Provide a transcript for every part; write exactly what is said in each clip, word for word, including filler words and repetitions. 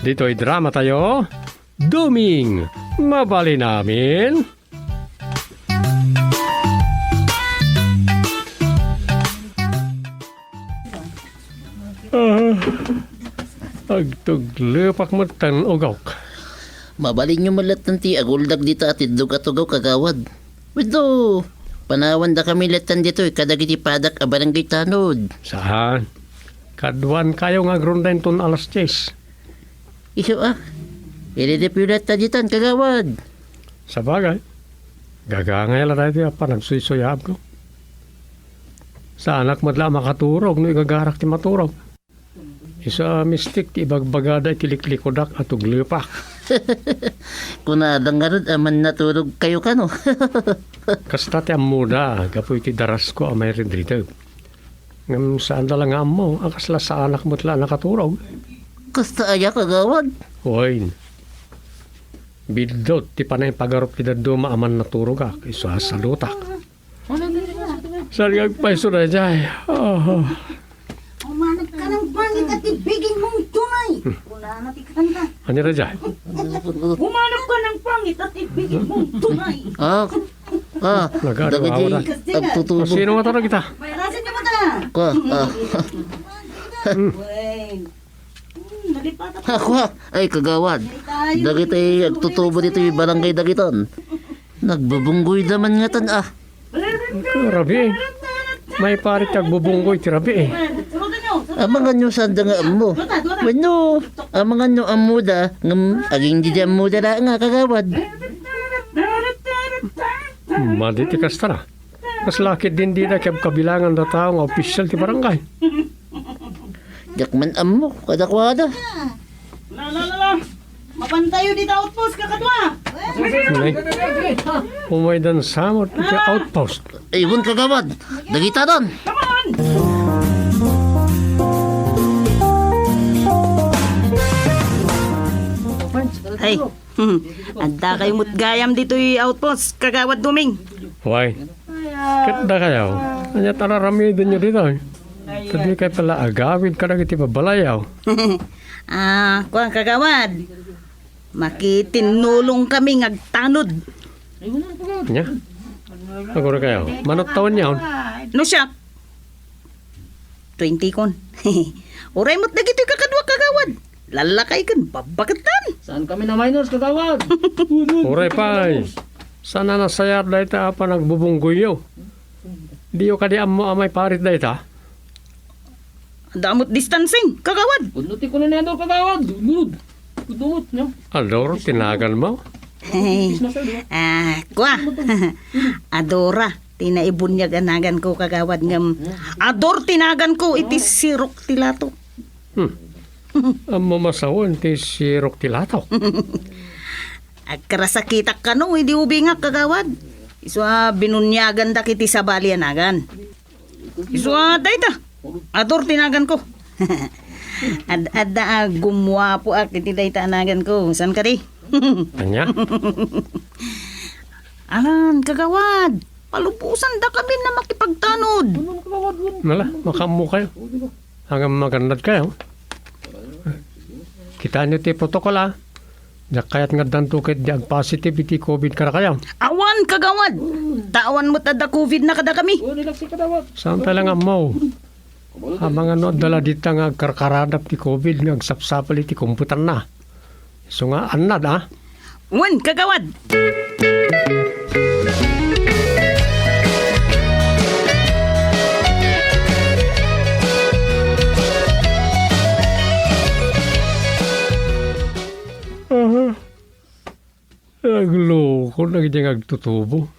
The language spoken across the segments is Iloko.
Ditoy drama tayo, Duming, mabalin amin. Ah, agtuglepak met tan ugawk. Mabalinyo met latta ti aguldak dita a tiddog a tugaw, kagawad. Wenno, panawandakami latta ditoy kadagiti padak a barangay tanod. Saan? Kaduan kayo nga agrunda inton alas dies. Isu a, iridipyo latta ditan, kagawad. Sabagay, gagangay la daytoy a panagsuysuyabko. Saanak met la a makaturog no igagarak ti maturog. Isu a mistik ti ibagbagada iti liklikudak a tuglepak. Kunada ngarud a mannaturogkayo kano. Kasta ti ammoda gapu iti darasko a mairidriteg. Ngem saanda la nga ammo a kasla saanak met la a nakaturog. Kasta aya, kagawad? Wen. Biddut ti panangipagarup ti dadduma a mannaturogak, isu a salutak. Saan nga agpayso daydiay? Ah. Umanap ka ng pangit at ibigin mong tunay. Kunana ti kanta. Ania daydiay? Umanap ka ng pangit at ibigin mong tunay. Ah, ah, Nagano dagiti awara. Agtutubo. Sino nga tarong kita? May rasin ka mata. Kwa, ah. Wen. Hmm, nalipatan Ha, kwa. Ay, kagawad. Dagiti agtutubo ditoy barangay dagitan. Nagbubunggoy da man ngatan, ah. Rabii. Maiparit ti agbubunggoy ti rabii. Amangan no saanda nga ammo. Wenno, amangan no ammoda, ngem agingga di ammoda la nga, kagawad. Madi ti kasta na. Kasla ketdin dida kabkabilangan da tao nga opisyal ti barangay. Diak man ammo kadakuada. La, la, la, la. Mapantayo dita outpost, kakadua. Nay, umaydan samot iti outpost. Ay, wen, kagawad. Dagitadan. Come on. Ay, hmm. Adda kayo met gayam ditoy outpost, Kagawad Duming. Why? Ket dakayo, ania ti ar-aramidenyo ditoy? Kadi kay pala agawid kadagiti babalayaw. Ah, kuan, kagawad. Makitinnulong kami nga agtanod. Nya? Agora kayo, manot taon yaon? No siak. Twenty kon. Uray met dagitoy kakadua, kagawad. Lallakay ken babbaketan. Saan kami na minors, kagawad? Uray pay. Saan a nasayaat dayta a panagbubunggoyyo? Diyo kadi ammo a maiparit dayta? Adda met distancing, kagawad. Pudno ti kunanado, kagawad. Dunod. Pudno met, no? Ador ti naganmo? Hey. Ah, kwa. Adora ti naibuniag a naganko, kagawad, ngem Ador ti naganko iti sirok ti latok. Hmm. Ammo masawen ti sirok ti latok. Agkarasakitak kano idi ubingak, kagawad. Isu a binuniagandak iti sabali a nagan. Isu a dayta. Ador ti naganko. Ad-, adda a gumuapoak iti dayta a naganko. Saan kadi? Ania? Alan, kagawad. Palubosan da kami na makipagtanod. Nala, makammo kayo. Hanggang magannad kayo. Kita niyo ti protocol, ah. Diak kayat nga addanto ket di agpositive iti covid kadakayo. Awan, kagawad. Ta awan met adda covid na kadakami. Saan tayo lang ammo? Amangan no adda la dita nga agkarkaradap ti covid nga agsapsapul iti komputanna. Isu nga annad, ah. Wen, kagawad. Aha. Nagloko dagiti nga agtutubo.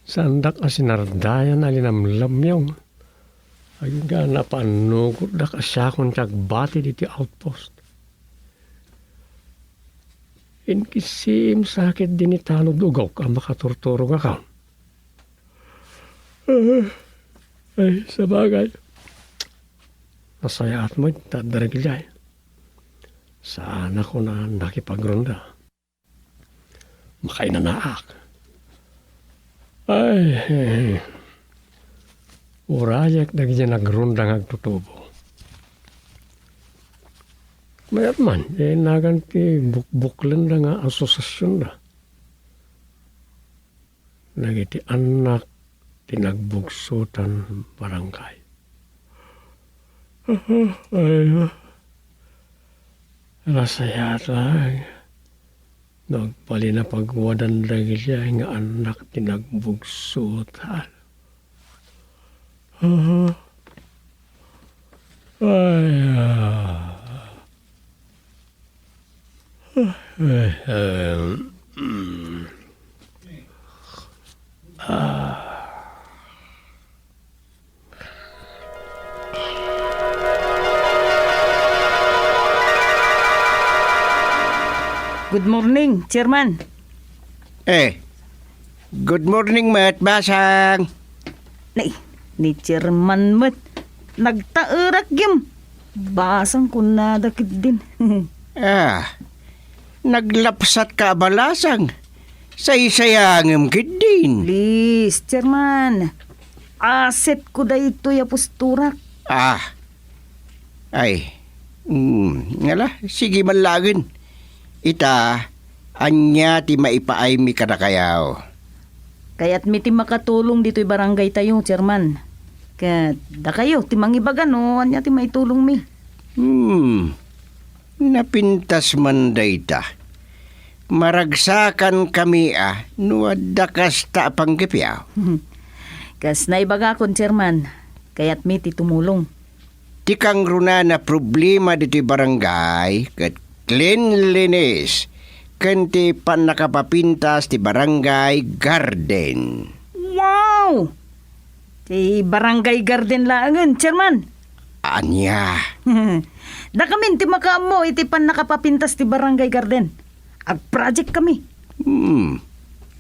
Saandak a sinardayan a linamlamyo. Agingga napaannogotdak a siakon ti agbati diti outpost. Inkissiim sa ketdi ni talud ugawk a makaturturogakon. Ay, sabagay. Nasayaat met ta adda dagiti. Saanakon a nakipagrunda. Makainanaak. Ay, urayek dagiti nagrunda nga agtutubo. Mayat man, eh, nagan ti bukbuklenda nga asosiasionda dagiti annak ti nagbugsotan barangay. Ay, nasayaat laeng no agbalin a pagwadan dagiti ay nga annak ti nagbugsotan. Ay, ah. Ay, ah. Mm. Ah. Good morning, Chairman. Eh, good morning met, Basang. Nay, ni Chairman met. Nagtaerak gem. Basang kunada keddin. Ah, naglapsat ka a balasang. Saysayangem keddin. Please, Chairman. Assetko daytoy a postorak. Ah. Ay. Mm, ngala, sige man laengen. Ita, ania ti maipaaymi kadakayo? Kayatmi ti makatulong ditoy barangaytayo, Chairman. Ket dakayo ti mangibaga no ania ti maitulongmi. Hmm. Napintas man dayta. Maragsakankami a no adda kasta a panggepyo. Kas naibagakon, Chairman, kayatmi ti tumulong. Ti kangrunaan a problema ditoy barangay ket cleanliness ken ti pannakapapintas ti barangay garden. Wow! Ti barangay garden laengen, Chairman. Ania? Dakamin ti makaammo iti pannakapapintas ti barangay garden. Agproject kami. Hmm.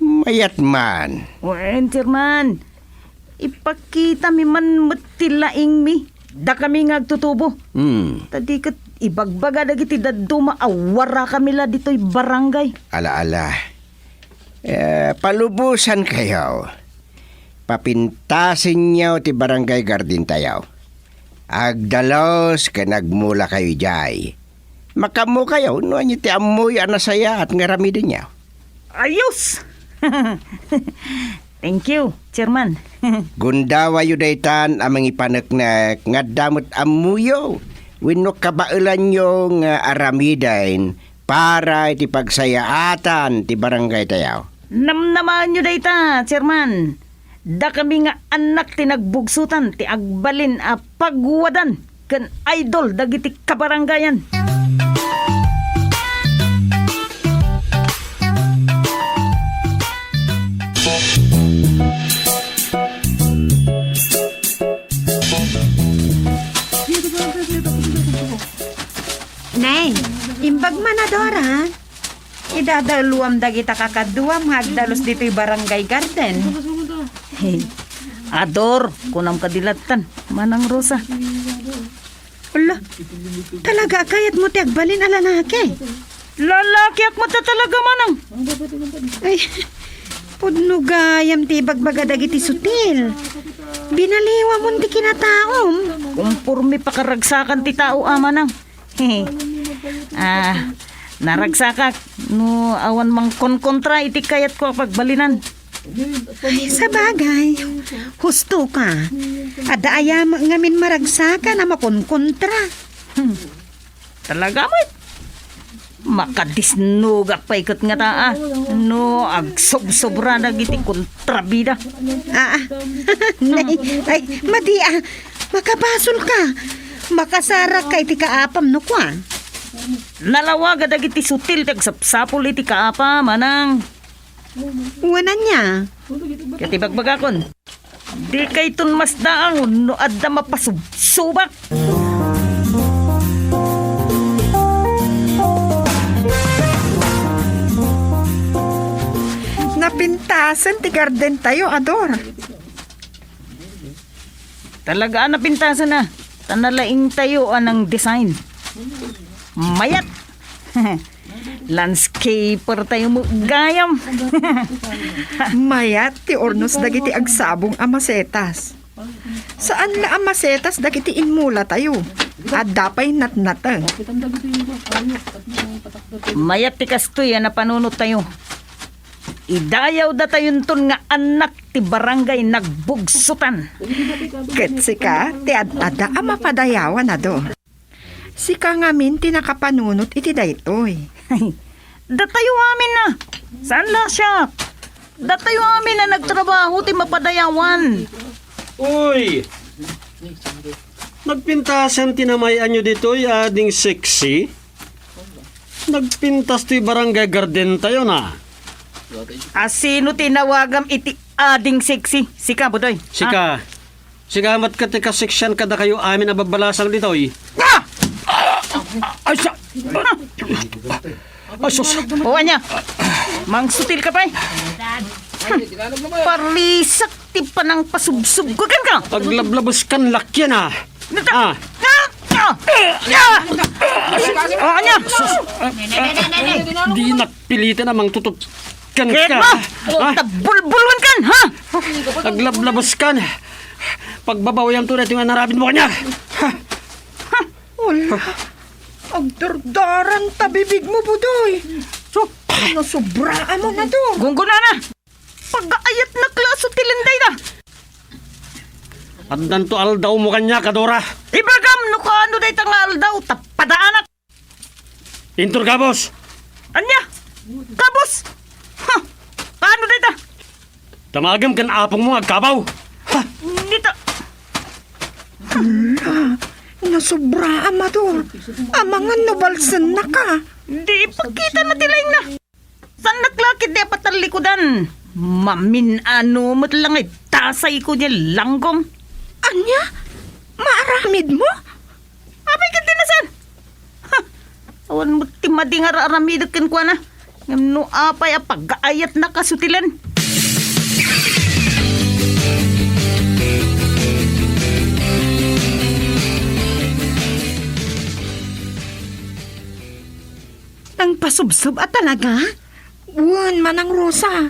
Mayat man. Wen, Chairman. Ipakitami man met ti laingmi. Dakami nga agtutubo. Hmm. Ta di ket ibagbaga dagiti dadduma a warakami la ditoy barangay. Ala, ala. Eh, palubosankayo. Papintasenyo ti barangay garden tayo. Agdalus ken agmulakayo idiay. Makaammokayo no ania ti ammoyo a nasayaat nga aramidenyo. Ayos! Thank you, Chairman. Gundawayo daytan a mangipaneknek nga adda met ammoyo wenno kabaelanyo nga aramiden para iti pagsayaatan ti barangay tayo. Namnamaenyo dayta, Chairman. Dakami nga annak ti nagbugsotan ti agbalin a pagwadan ken idol dagiti kabarangayan. Nay, imbag man a Dora. Idadaeluam dagita kakaduam nga agdalus ditoy barangay garden. Hey, Ador, kunam kadi lattan, Manang Rosa. Ala, talaga a kayatmo ti agbalin a lalaki? Lalakiak met a talaga, Manang. Ay, pudno gayam ti ibagbaga dagiti sutil. Binaliwamon ti kinataom. Kumpormi pakaragsakan ti tao, a, Manang. Ah, naragsakak no awan mangkonkontra iti kayatko a pagbalinan. Ay, sabagay. Husto ka. Adda aya met ngamin maragsakan a makonkontra. Hmm. Talaga met. Makadisnugak pay ket ngata, a, no agsobsobra dagiti kontrabida. Ah, ah. Nay, ay, madi, a. Makabasol ka. Makasarak ka iti kaapam no kua. Nalawaga dagiti sutil ti agsapsapul iti kaapa, Manang. Wen ania? Ket ibagbagakon, dikayton masdaaw no adda mapasubsubak. Napintasen ti garden tayo, Ador. Talaga a napintasen a. Ta nalaing tayo a nang design. Mayat. Landscaper tayo met gayam. Mayat ti urnos dagiti agsabong a masetas. Saan la a masetas dagiti inmula tayo. Adda pay natnateng. Mayat ti kastoy a napanunottayo. Idayawdatayonton nga annak ti barangay Nagbugsutan. Ket sika, ti ad-adda a mapadayawan, Ador. Sika ngamin ti nakapanunot iti daytoy. Datayo amin a. Saan la siak? Datayo amin a nagtrabaho ti mapadayawan. Uy! Nagpintasen ti namay-anyo ditoy, Ading Sexy? Nagpintas toy barangay garden tayo na. A sino ti nawagam iti Ading Sexy? Sika, Budoy. Sika. Ah. Sika met ket ti kaseksian kadakayo amin a babbalasang ditoy. Ah! Ay, sa-, ay, sus. O, ania? Mangsutil ka pay. Parisak ti panangpasubsob ko kenka. Aglablabes kan lakian, ah. Nata-, Ah. Ah! Ah! Ah! O, ania? Sus. Dinak pilitan a mangtutop kenka. Ket mo, Ah. tabulbulwan kan, ha? Aglablabes kan. Pagbabawiam to daytoy nga narabid mo kaniak. Ha? Ala, agdardaran ta bibig mo, Budoy. So, nasobra mo na to. Gunggunana. Pagaayat na klase ti lenday na. Addanto aldaw mo kaniak, Adora. Ibagam no kaano dayta nga aldaw, ta padaanak. Intor gabos. Ania? Gabos? Ha? Kaano dayta? Damagem ken apong mo nga agkabaw. Ha? Dita. Ala, nasobra, Amador. Amangan no balsen na ka. Di ipakita na ti laing na. Saan naklakit di apatallikudan? Mamin-ano met lang ay tasay ko di langgom. Ania? Maaramid mo? Apay ket di nasan? Ha! Awan met ti madi nga ar-aramidek kenkuana. Ngem no apay a pagaayat na kasutilen. Nangpasubsob a talaga? Wen, Manang Rosa.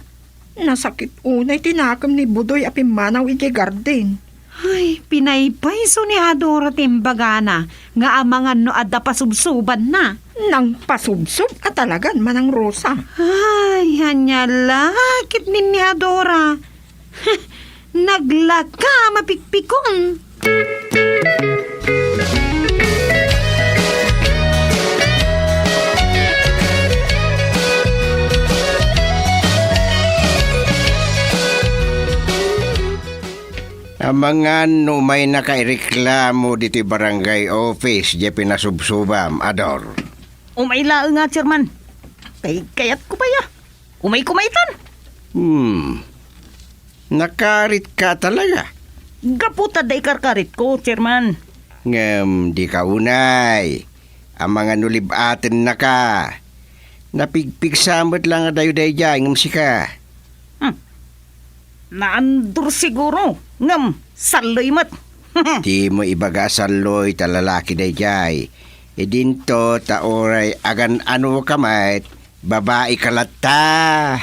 Nasakit unay ti nakem ni Budoy a pimmanaw idiay garden. Ay, pinaypayso ni Adora ti imbagana nga amangan no adda pasubsobanna. Nangpasubsob a talagan, Manang Rosa. Ay, ania la ket ni Adora. Naglaka mapikpikon. Amangan no umaynaka ireklamo ditoy barangay office diay pinasubsobam, Ador. Umay laeng a, Chairman. Kay kayatko pay a. Umay kumaytan. Hmm. Nakaritka talaga. Gapu ta dayta ikarkaritko, Chairman. Ngem dika unay. Amangan no lib-atennaka. Napigpigsa met la nga dayo daydiay ngem sika. Hmm. Naandor siguro, ngem salloy met. Dimo ibaga a salloy ta lalaki daydiay. Idinto ta uray agan-anoka met, babaika latta.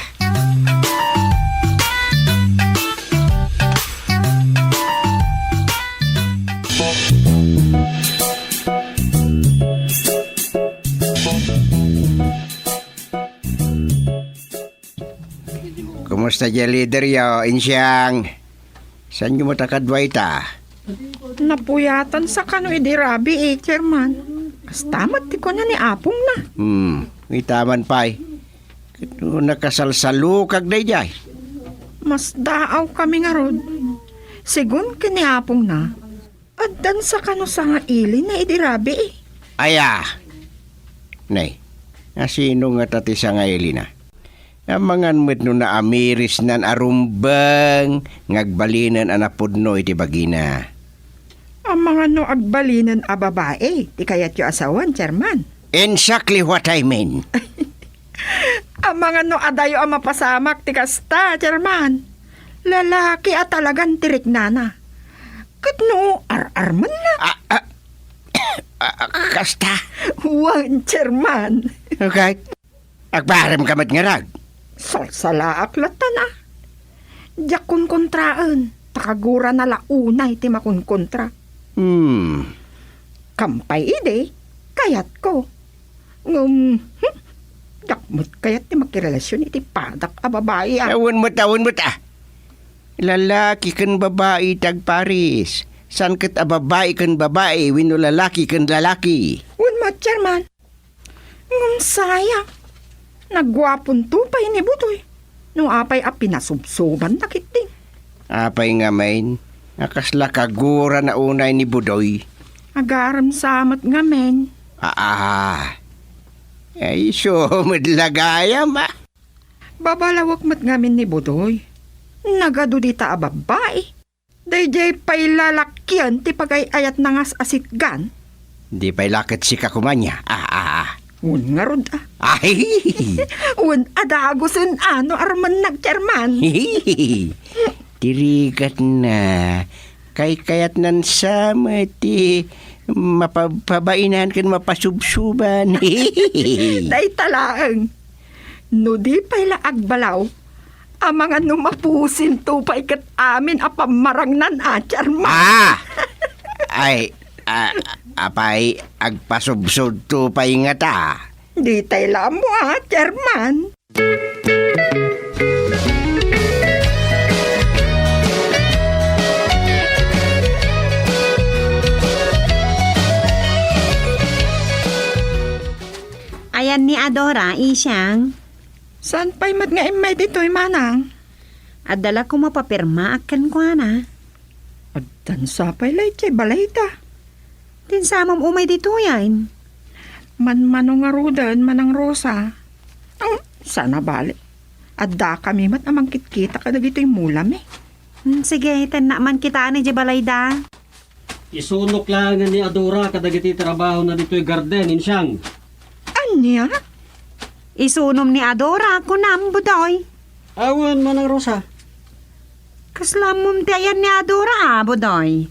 Kumusta diay leader yo, Insiang? Saanyo met a kadua ita? Napuyatan sa kano idi rabii, Chairman. Kasta met ti kuna ni apongna. Hmm, ita man pay. Ket no nakasalsalukag daydiay. Masdaaw kami ngarud. Segun ken ni apongna, addan sa kano sangailina idi rabii. Aya! Nay, asino ngata ti sangailina? Amangan met no naamirisnan a rumbeng nga agbalinen a napudno iti bagina. Amangan no agbalinen a babai ti kayatyo a sawen, Chairman. Exactly what I mean. Amangan no adayo a mapasamak ti kasta, Chairman. Lalaki a talagan ti riknana. Ket no ar-armenna? Ah, ah, ah, ah, kasta? Wen, Chairman. Okay. Agparem ka met ngarud? Salsalaak latta na. Diak konkontraen, ta kagurana la unay ti makonkontra. Hmm. Kampay idi, kayatko. Ngem, hmm, diak met kayat ti makirelasion iti padak a babai, a. Awan met, awan met, a. Lalaki ken babai ti agparis. Saan ket a babai ken babai wenno lalaki ken lalaki. Wen met, Chairman. Ngem sayang, naguaponto pay ni Budoy. No apay a pinasubsobanna ketdi. Apay ngamin, a kasla kagurana unay ni Budoy? Agarem sa met ngamin. Aa. Ay, isu met la gayam, a. Babalawek met ngamin ni Budoy. Nagadu dita a babbai. Daydiay pay lalakian ti pagay-ayatna nga as-asitgan. Di pay la ket sika koma nia. Ah, ah, ah. Wen ngarud, a. Ay! Wen a dagusen a no armennak, Chairman. Ti rigatna, kaykayatnan sa met ti mapabainan ken mapasubsoban. Dayta laeng. No di pay la agbalaw, amangan no mapusinto pay ket amin a pammarangnan a, Chairman. Ah! Ay, a, apay, agpasubsodto pay ngata? Ditay la ammo a, Chairman. Ayan ni Adora, Isang. Saan pay met nga immay ditoy, Manang? Adda la koma papirmaak kenkuana. Addan sa pay la idiay balayda. Dinsamom umay ditoyen. Manmano ngaruden, Manang Rosa. Ang, sana bale. Addakami met a mangkitkita kadagitoy mulami. Hmm, sige, tennak man kitaen idiay balayda. Isunok laengen ni Adora kadagiti trabahona ditoy garden, Insiang. Ania? Isunom ni Adora, kunam, Budoy? Awan, Manang Rosa. Kasla ammom ti ayan ni Adora, a, Budoy?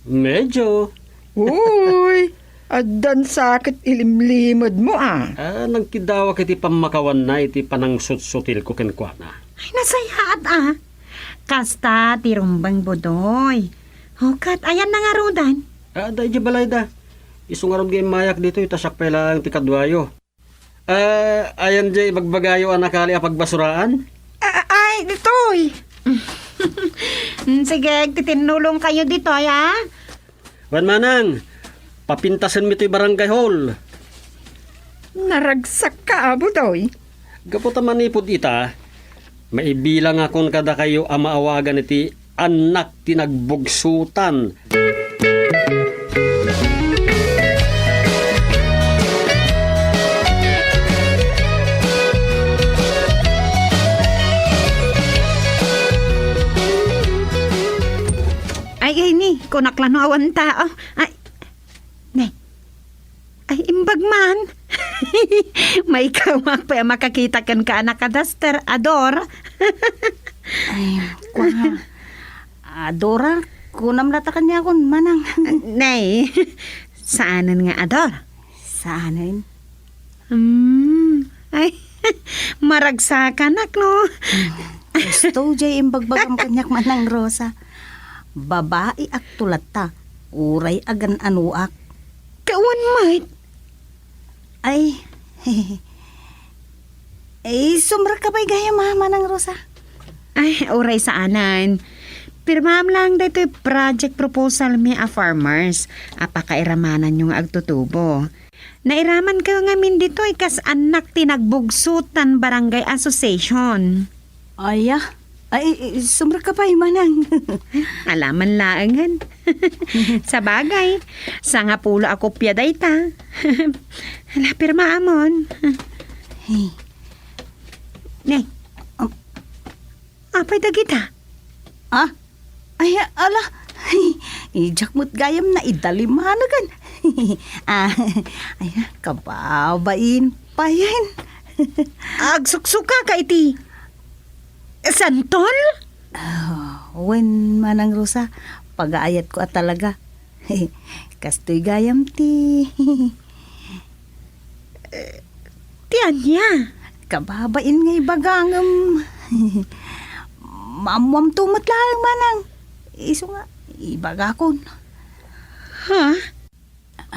Medyo. Uy, addan sa ket ilimlimedmo, a. Ah, nagkidawak iti pammakawanna iti panangsutsutilko kenkuana. Ay, nasayaat, a. Kasta ti rumbeng, Budoy. O, ket ayanna ngaruden? Ah, adda idiay balayda. Isu ngarud nga immayak ditoy, ta siak pay laeng ti kaduayo. Ah, ayan diay ibagbagayo a nakali a pagbasuraan? A-, ay, ditoy. Mm, sige, agtitinnulongkayo ditoy, a. Wen, Manang, papintasenmi toy barangay hall. Naragsakka, a, Budoy. Gapu ta manipud ita, maibilangakon kadakayo a maawagan iti annak ti nagbugsutan. Ay, ay, ni, kunak la no awan tao. Ay, ne. Ay, imbag man. Maikawak pay a makakita kenka a nakadaster, Ador. Ay, kua. Adora, kunam la ta kaniakon, Manang. Nay, saanen nga Ador? Saanen? Hmm, ay, maragsakanak, no? Kastoy diay imbagbagam kaniak, Manang Rosa. Babaiakto latta, uray agan-anoak. Kawan met. Ay, ay, sumrekka pay gayam a, Manang Rosa. Ay, uray saanen. Pirmaam lang daytoy project proposal mi a farmers a pakairamananyo nga agtutubo. Nairamankayo ngamin ditoy kas annak ti nagbugsutan Barangay Association. Aya, ay, sumrekka pay, Manang. Alaman laengen. Sabagay, sangapulo a kopia dayta. Ala, pirmaamon. Hey. Ne. Um. Apay dagita? Ah? Ay, ala. Ay, diak met gayam naidalima nagan. Ah, ay, kababain payen. Agsuksuka ka iti santol? Ah, wen, Manang Rosa, pagaayatko a talaga. Kastoy gayam ti... Ti ania? Kababain nga ibaga ngem maammoamto met laeng, Manang. Isu nga, ibagakon. Ha?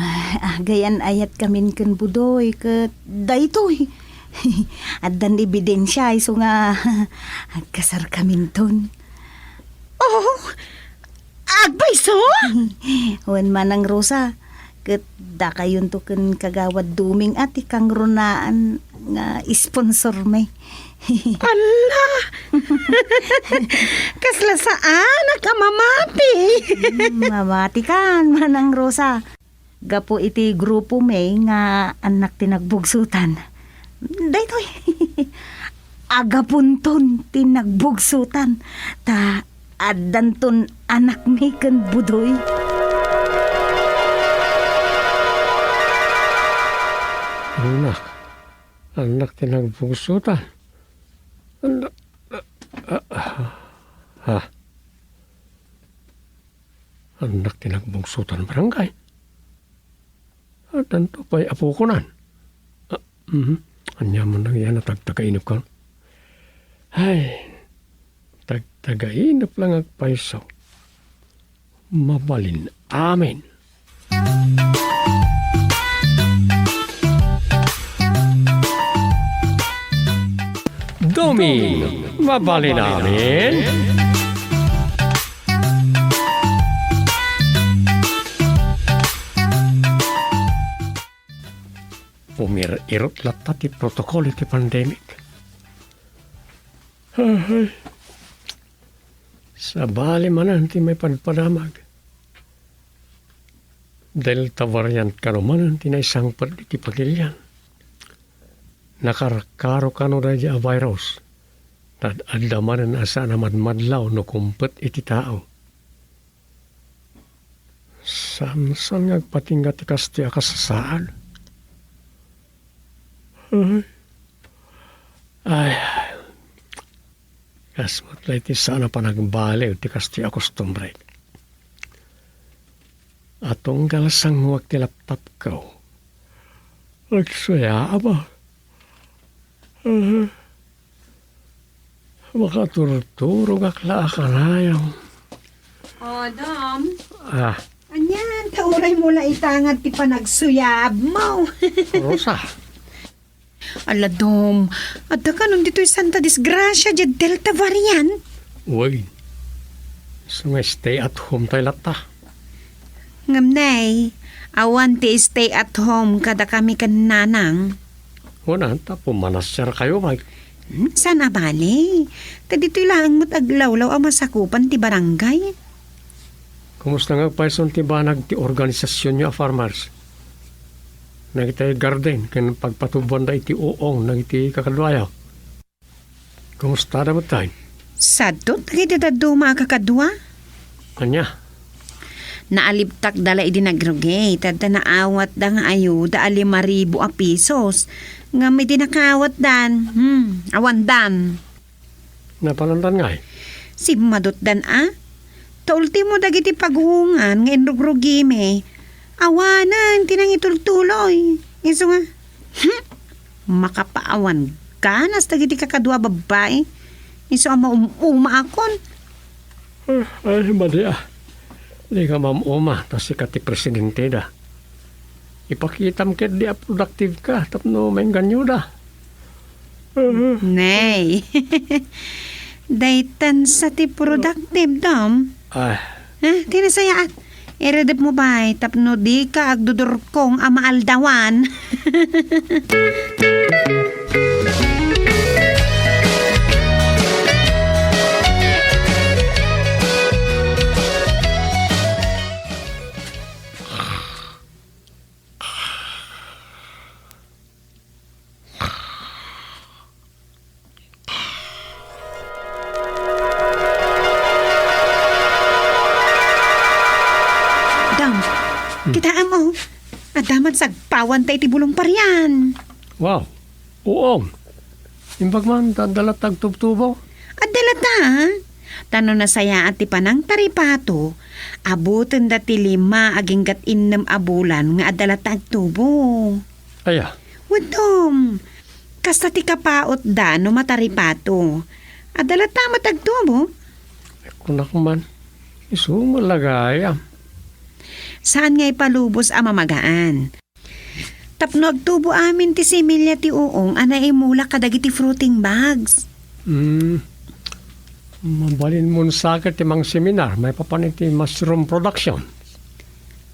Ah, agayan-ayatkamin ken Budoy ket daytoy. Addan ebidensia isu nga agkasarkaminton. Oh, agpayso? Wen, Manang Rosa, ket dakayonto ken Kagawad Doming a ti kangrunaan nga sponsormi. Ala! Kasla saanak a mamati! Hmm, mamatikan, Manang Rosa. Gapu iti grupomi nga annak ti nagbugsutan. Daytoy, agapunton ti nagbugsutan, ta addanton anakmi ken Budoy. Annak, annak ti nagbugsutan. Annak, ah, ah, ha? Annak ti nagbugsutan, barangay. Addanto pay apokonan. Ah, mhm. Ania man lang yan a tagtagainep kan? Ay, tagtagainep lang agpayso. Mabalin amin. Doming, mabalin amin. Umir-irot latta ti protocol iti pandemic. Ay, sabali manen ti maipadpadamag. Delta variant kano manen ti naisangpet iti pagilian. Nakarkaro kano daydi a virus. Tad-adda manen a saan a madmadlaw no kumpet iti tao. Saan-saan nga agpatingga ti kastoy a kasasaad. Ay. Ay. Kas met la iti saan a panagbaliw ti kastoy a kostumbre. A tunggal sanguak ti laptopko. Agsuyaab. Makaturturogak la a kanayon. O, Dom. Ah. Anian, ta uraymo la itangad ti panagsuyabmo. Rosa. Ala, Dom, adda kanon ditoy santa disgrasia diay Delta variant? Wen. Isu nga stay at home tayo latta. Ngem nay, awan ti stay at home kadakami ken nanang. Wen, ta pumanasarkayo, bay. Hmm, saan a bale? Ta ditoy laeng met aglawlaw a masakupan ti barangay. Kumusta nga agpayson ti banag ti organisasionyo a farmers? Dagiti garden ken pagpatuboanda iti uong dagiti kakaduayo. Kumustada met tay? Sadto dagiti dadduma a kakadua. Ania? Naalibtakda la idi nagrugi, ta adda naawatda nga ayuda a lima ribu a pesos. Ngem idi nakaawatdan, hmm, awandan. Napanandan ngay? Simmadutdan a. Ta ultimo dagiti pagungan nga inrugrugimi, awanen ti nangitultuloy. Isu nga, hmm, makapaawan ganas dagiti kakadua a babbai. Isu a maum-umaakon. Ah, ay, madi a. Dika maum-uma, ta sika ti presidenteda. Ipakitam ketdi a productive ka tapno maingganyoda. Nay. Daytan sa ti productive, Dom. Ah. Ah, ti nasayaat. Iridep mo bay, tapno dika agdudurkong a maaldawan. Dam, hmm, kitaem, o. Adda met sagpawan ta iti bulong parian. Wow. Uong. Imbag man, ta adda latta agtubtubo? Adda latta, a. Ta no nasayaat ti panangtaripato, abutenda ti lima aginggat innem a bulan nga adda latta agtubo. Aya? Wen, Dom, kasta ti kapautda no mataripato. Adda latta met agtubo. Kunak man, isu met la gayam. Saan nga ipalubos a mamagaan. Tapno agtubo amin ti similya ti uong a naimula kadagiti fruiting bags. Hmm. Mabalinmon sa ket ti mangseminar maipapan iti mushroom production.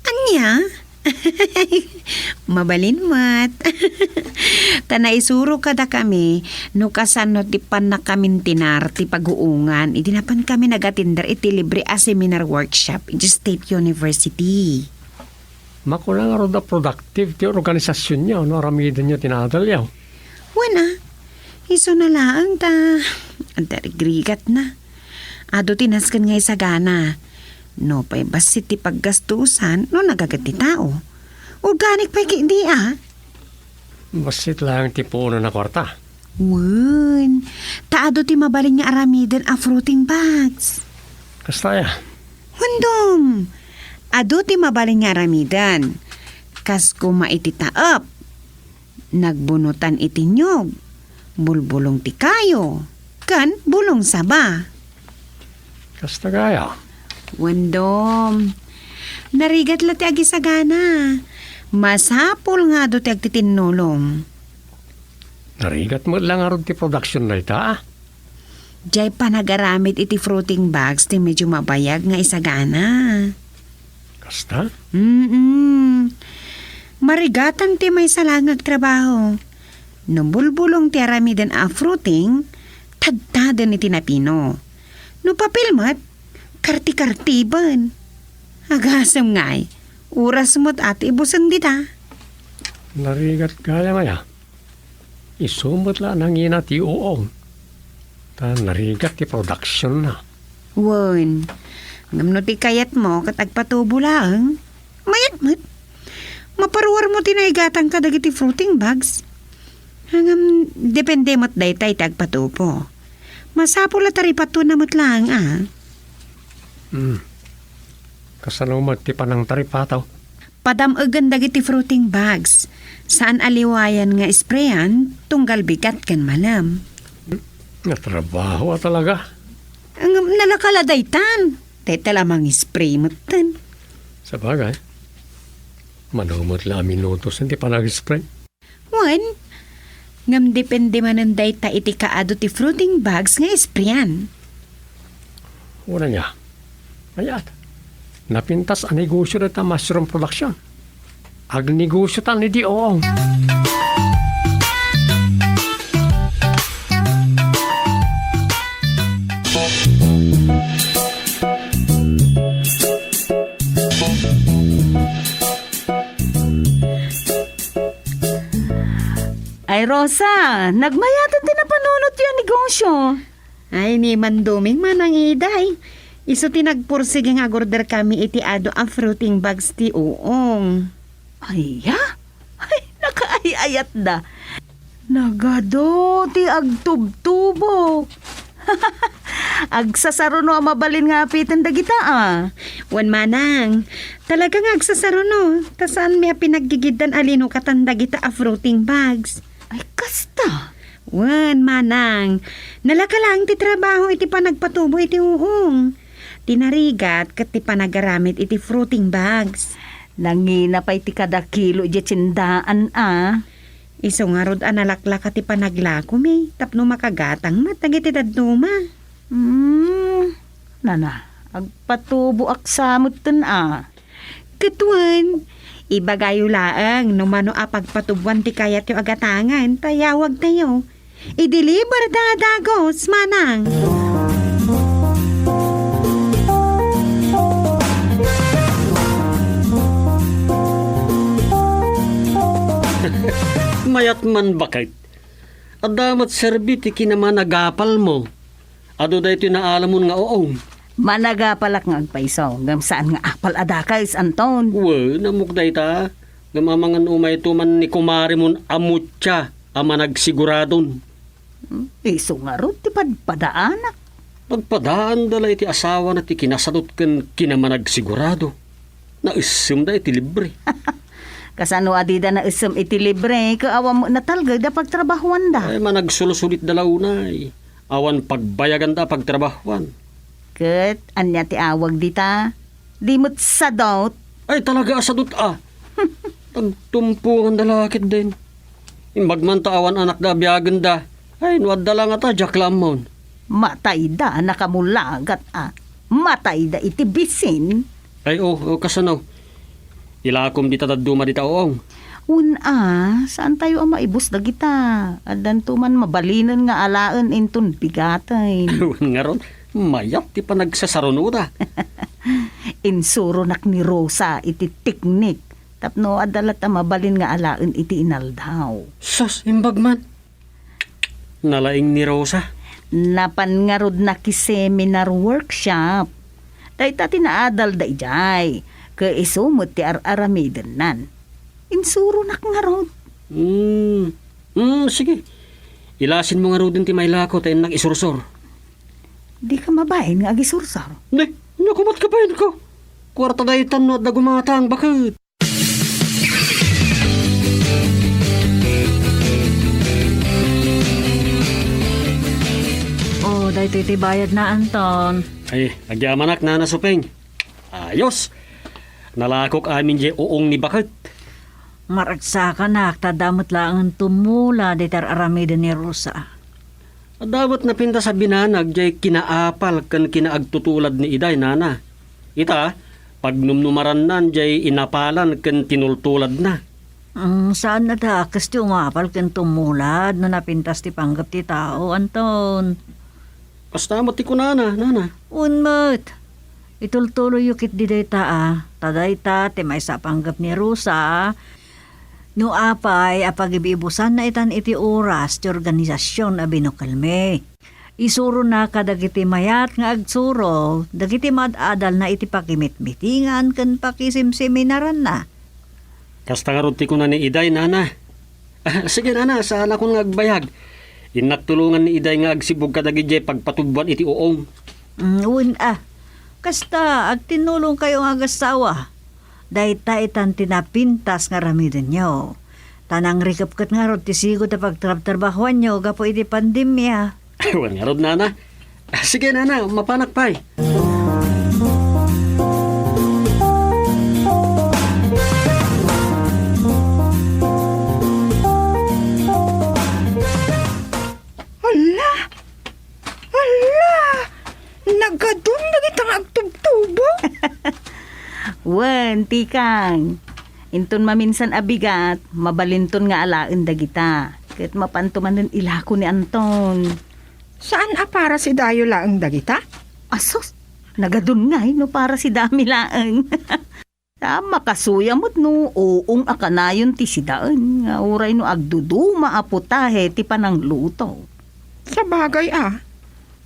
Ania? Mabalin met. Ta naisuro kadakami no kasano ti pannakamintinar ti paguongan idi napankami nagatender iti libre a seminar workshop iti State University. Makuna ngarud a productive ti organisasionyo no aramidenyo ti naadalyo. Wen a, isuna laeng ta adda rigrigatna. Adu ti nasken nga isagana. Nupay bassit ti paggastusan no nagaget ti tao. Organic pay ketdi a. Bassit laeng ti puonan a kuarta. Wen, ta adu ti mabalin nga aramiden a fruiting bags. Kasta aya? Hundom, adu ti mabalin nga aramiden. Kas koma iti taep, nagbunotan iti niyog, bulbulong ti kayo, ken bulong saba. Kasta gaya? Wen dom. Narigat la ti agisagana. Masapul nga adu ti agtitinnulong. Narigat met la ngarud ti production dayta? Diay panagaramid iti fruiting bags ti medyo mabayag nga isagana. Kasta? Mm-mm. Marigatan ti maysa laeng nga agtrabaho. No bulbulong ti aramiden a fruiting, tadtaden iti napino. No papel met, karti-kartiben. Agasem ngay, oras met a ti ibusen dita. Narigat gayam aya. Isu met la nangina ti uong. Ta narigat ti production na. Wen, ngem no ti kayatmo ket agpatubo laeng, mayat met. Maparuarmo ti naigatan kadagiti fruiting bags. Ngem depende met dayta iti agpatubo. Masapul a taripatona met laeng a. Hmm. Kasano met ti panangtaripato? Padam-egen dagiti fruiting bags. Saan a liwayan nga sprayan, tunggal bigat ken malem. Natrabaho a talaga. Ngem nalaka la daytan. Dayta la mangispray metten. Sabagay. Mano met la a minutos ti panag-spray. Wen, ngem depende manen dayta iti kaadu ti fruiting bags nga isprayan. Una niya, ayat, napintas a negosyo dayta mushroom production. Agnegosyo ta ni di oo. Ay, Rosa, nagmayaten ti napanunotyo a negosyo. Ay, ni Mandoming manang Iday. Isu ti nagpursigi nga agorder kami iti adu a fruiting bags ti uong. Aya? Ay, nakaay-ayatda. Nagadu ti agtubtubo. Agsasaruno a mabalin nga apiten dagita, a. Wen manang, talaga nga agsasaruno, ta saanmi a pinaggigiddan a linukatan dagita a fruiting bags. Ay, kasta. Wen, manang, nalaka laeng ti trabaho iti panagpatubo iti uong. Ti narigat ket ti panagaramid iti fruiting bags. Nangina pay ti kada kilo idiay tiendaan, a. Isu ngarud a nalaklaka ti panaglakomi tapno makagatang met dagiti dadduma. Hmm, nana, agpatuboak sa metten, a. Ket wen, ibagayo laeng no mano a pagpatuboan ti kayatyo a gatangen ta iyawagtayo. I-deliver ta a dagus, manang. Mayat man, baket. Adda met serbi ti kinamanagapalmo. Adu daytoy naalamon nga uong. Managapalak nga agpayso, ngem saan nga apal a dakes, Anton. Wen, ammok dayta. Ngem amangan umayto man ni kumaremon a mutia a managsiguradon. Hmm, isu ngarud ti padpadaanak. Pagpadaanda la iti asawana ti kinasadot ken kinamanagsigurado. Naessemda iti libre. Kasano a dida naessem iti libre, ket awan met natalged a pagtrabahoanda? Ay, managsulsulitda la unay. Awan pagbayaganda a pagtrabahoan. Ket ania ti awag dita? Di met sadot. Ay, talaga a sadut a. Agtumpongan da la ketdin. Imbag man ta awan anakda a biagenda. Ay, no adda la ngata, diak la ammon. Matayda a nakamulagat a. Matayda iti bisin. Ay, o, o, kasano? Ilakom dita dadduma dita uong. Wen a, saantayo a maibus dagita. Addanto man mabalinen nga alaen inton bigaten. Wen ngarud, mayat ti panagsasarunoda. Insuronak ni Rosa iti teknik tapno adda latta mabalin nga alaen iti inaldaw. Sus, imbag man. Nalaing ni Rosa. Napan ngarud na ki seminar workshop. Dayta ti naadalda idiay, ket isu met ti ar-aramidennan. Insuronak ngarud. Hmm. Hmm, sige. Ilasin mo ngaruden ti mailako ta innak isursor. Di ka mabain nga agisursor? Ne, nakumat ka bain ko. Kuarta daytan no adda gumatang, baket. Oh, daytoy ti bayad na, Anton. Ay, agyamanak, Nana Supeng. Ayos. Nalakok amin diay uong ni baket. Maragsakanak, ta adda met laeng tumula dayta ar-aramiden ni Rosa. Adda met napintas a binanag diay kinaapal ken kinaagtutulad ni Iday, Nana. Ita, pagnumnumarannan diay inapalan ken tinultuladna. Mm, saan a ta, kas ti umapal ken tumulad no napintas ti panggep ti tao, Anton. Kasta met ti kunana, Nana. Wen met. Itultuloyyo ketdi dayta a, ta dayta ti maysa a panggep ni Rosa, no apay a pagibiibusanna itan iti oras ti organisasion a binukelmi. Isurona kadagiti mayat nga agsuro dagiti maad-adalna iti pakimitmitingan ken pakisimseminaranna. Kasta ngarud ti kuna ni Iday, Nana. Ah, sige, Nana, saanakon nga agbayag. Innak tulongan ni Iday nga agsibug kadagidiay pagpatubwan iti uong. Mm, wen a. Kasta, agtinnulongkayo nga agassawa. Dayta itan ti napintas nga aramidenyo. Ta nangrikep ket ngarud ti sigud a pagtrabtrabahoanyo gapu iti pandemia. Wen ngarud, Nana. Ah, sige, Nana, mapanak pay. Hala! Hala! Nagadun dagita nga agtubtubo? Wen, tikang. Inton maminsan a bigat, mabalinton nga alaen dagita. Ket mapanto manen ilako ni Anton. Saan a parasidayo laeng dagita? Asus, nagadun ngay no parasidami laeng. Ta makasuya met no uong a kanayon ti sidaen, nga uray no agduduma a putahe ti panangluto. Sabagay a.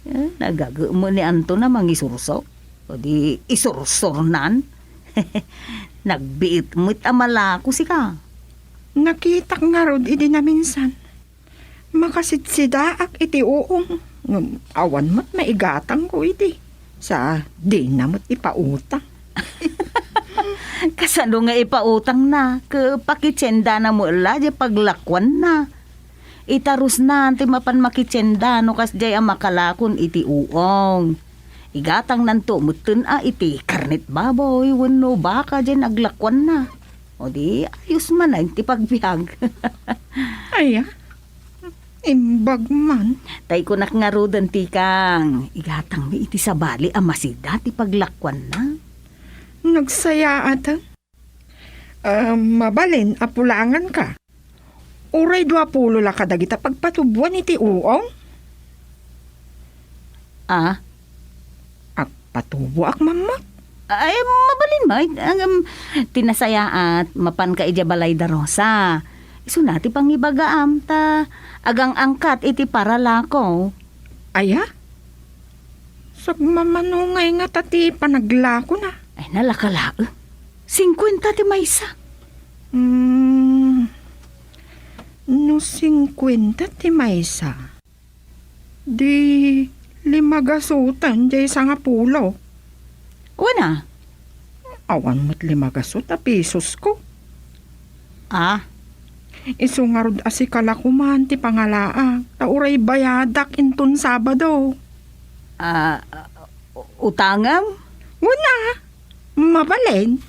Eh, nagagem ni Anton a mangisursok. O di isursornan. Nagbiit met a malako sika. Nakitak ngarud idi naminsan. Makasidsidaak iti uong, ngem awan met maigatangko idi. Sa dina met ipautang. Kasano nga ipautangna? Ket pakitiendana met la diay paglakuanna. Itarusnan ti mapan makitienda no kasdiay a makalakon iti uong. Igatangnanto metten a iti karnet baboy wenno baka diay naglakuanna. O di, ayos manen ti pagbiag. Aya, imbag man. Tay kunak ngaruden, tikang, igatangmi iti sabali a masida ti paglakuanna. Nagsayaat. Ah, mabalin a pulanganka. Uray dua pulo la kadagita pagpatubuan iti uong? Ah? Agpatuboak, mammak? Ay, mabalin met. Ngem, ti nasayaat, mapanka idiay balay da Rosa. Isuna ti pangibagaam, ta agang-angkat iti paralako. Aya? Sagmamano ngay ngata ti panaglakona? Ay, nalaka laeng. Singkuenta ti maysa. Hmm, no singkuenta ti maysa, di lima gasoten diay sangapulo. Kuna? Awan met lima gasot a pesos ko. Ah? Isu ngarud a sika la koman ti pangalaak, ta uray bayadak inton Sabado. Ah, utangem? Wen a, mabalin.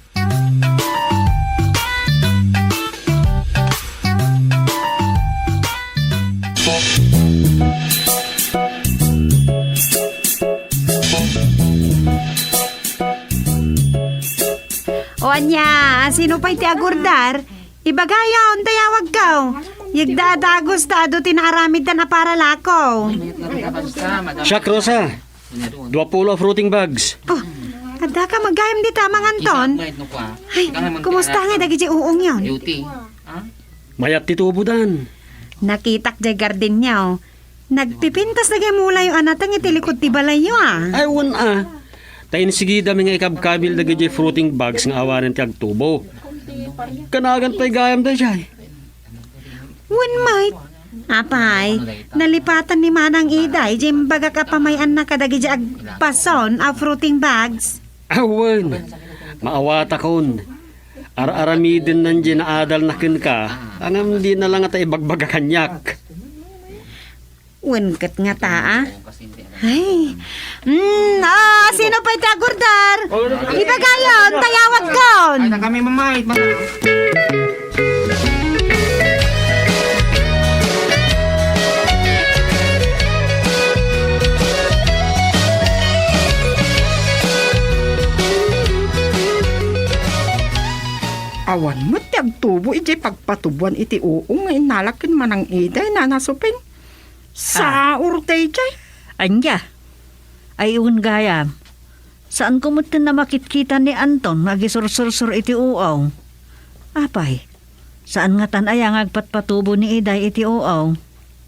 Ya, sino pay ti agurdar? Ibagayon, ta yawagko. Yegda a dagus ta adu ti naaramiddan a paralako. Siak, Rosa. Dua pulo a fruiting bags. Oh, adda ka maggayam dita, Mang Anton? Ay, kumusta nga dagiti uongyon? Mayat ti tubodan. Nakitak jay gardenyo. Nagpipintas dagiti mulayo a nateng iti likod ti balayyo, a. Ay, wen, a. Ta insigidami nga ikabkabil dagiti fruiting bags nga awanen ti agtubo. Kanagan pay gayam daydiay. Wen met. Apay, nalipatan ni Manang Iday, diay imbagak a pamay-anna kadagiti agpason a fruiting bags. Awen, maawatakon. Ar-aramidennan diay naadalna kenka, ngem dina la ngata ibagbaga kaniak. Wen ket ngata, a? Ay. Mm, ah, sino pay ti agurdar? Ibagayon, ta yawagkon. Ay, na kami mamay. Awan met ti agtubo idiay pagpatuboan iti uong nga innalak ken Manang Iday, Nana Suping. Saur daydiay. Ania? Ay, wen gayam. Saanko metten a makitkita ni Anton nga agisursursor iti uong. Apay, saan ngatan aya nga agpatpatubo ni Iday iti uong?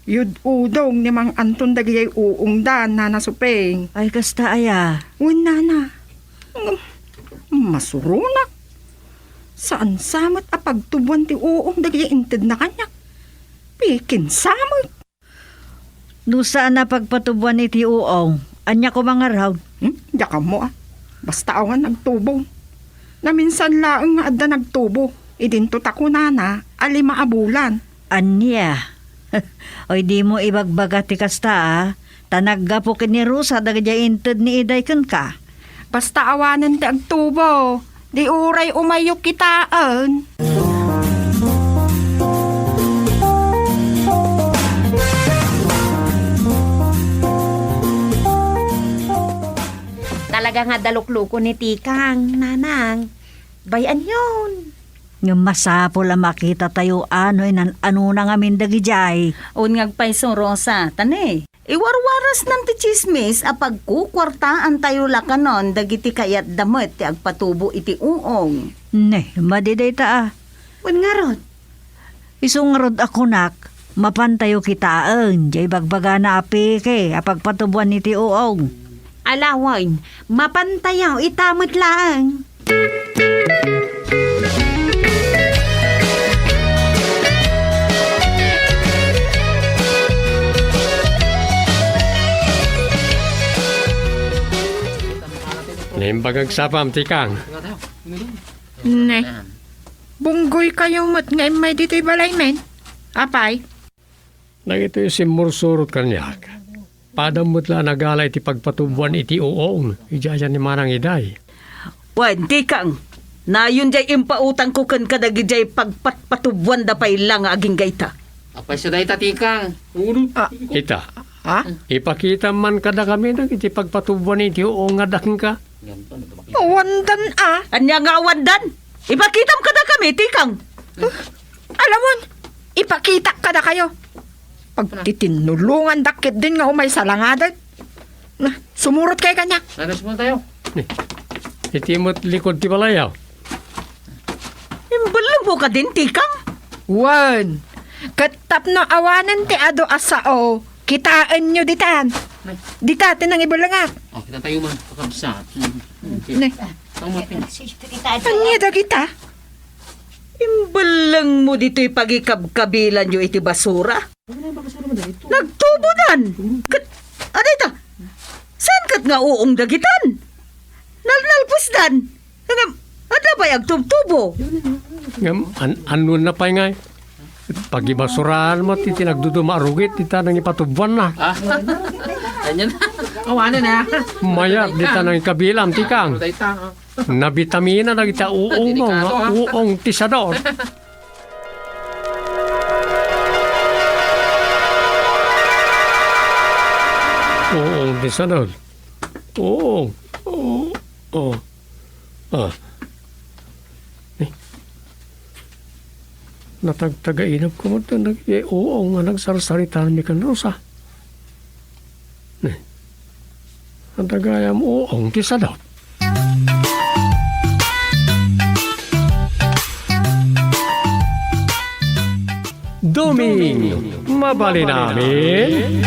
Yud-udong ni Mang Anton dagijay uongda, Nana Suping. Ay, kasta aya? Wen, Nana. Ngem, masuronak. Saan sa met a pagtuboan ti uong dagijay intedna kaniak. Pikinsa met. No saan a pagpatuboan iti uong, ania koma ngarud? Hmm? Diak ammo, a. Basta awan agtubo. Naminsan laeng nga adda nagtubo. Idinto ta kunana a lima a bulan. Ania? Oy, dimo ibagbaga ti kasta, a. Ta naggapu ken ni Rosa dagijay inted ni Iday kenka. Basta awanen ti agtubo, di uray umayyo kitaen. Talaga nga adda lukluko ni Tikang, Nanang. Bay-anyon. Ngem masapul a makitatayo no inan-anona ngamin dagidiay. Wen nga agpayso, Rosa, ta ne, iwarwarasnan ti tsismis a pagkukuartaantayo la kanon dagiti kayatda met ti agpatubo iti uong. Ne, madi dayta, a. Wen ngarud? Isu ngarud a kunak, mapantayo kitaen, diay bagbagana a peke a pagpatuboan iti uong. Ala wen, mapantayo ita met laeng. Naimbag agsapam, Tikang. Ne. Bunggoykayo met nga immay ditoy balay men. Apay? Dagitoy simmursurot kaniak. Padam met la a nagala iti pagpatuboan iti uong, idiay ni Manang Iday. Wen, Tikang, nayon diay impautangko ken kadagidiay pagpatpatuboanda pay la nga agingga ita. Apay sa dayta, Tikang? Ah. Ita. Ha? Ipakitam man kadakami dagiti pagpatuboan iti uong nga adda kenka. Awandan, a. Ania nga awandan? Ipakitam kadakami, Tikang. Ala wen, ipakitak kadakayo. Pagtitinnulongandak ketdin nga umay salangaden. Na, sumurot kayo kaniak. Nanas mo tayo. Iti met likod ti balay, a. Imbellengmo kadin, Tikang? Wen, ket tapno awanen ti adu a sao, kitaenyo ditan. Dita ti nangibellengak. Oh, kita tayo man, kakabsat. Mm, mm, okay. Ne. Tama, Pin. Ania dagita? Imbellengmo ditoy pagikabkabilanyo iti basura? Nagtubodan. Ket, adayta? Saan ket nga uong dagitan? Nalnalpusdan. Ngem, adda pay agtubtubo. Ngem, an-, annon na pay ngay? Pagibasuraan mo ti, ti nagduduma a rugit, ti ta nangipatubuanna. Ah, ganyan. Awanan na. Mayat, di ta nangikabilam, Tikang. Dayta, ah. Nabitamina dagita uong mo, nga uong ti sadot. Uong ti sadot. Uong. Oo. Oh. Ah. Natagtagainepko met dagiti uong nga nagsarsaritanmi ken Rosa. Ne, adda gayam uong ti sadot. Doming, mabalin amin?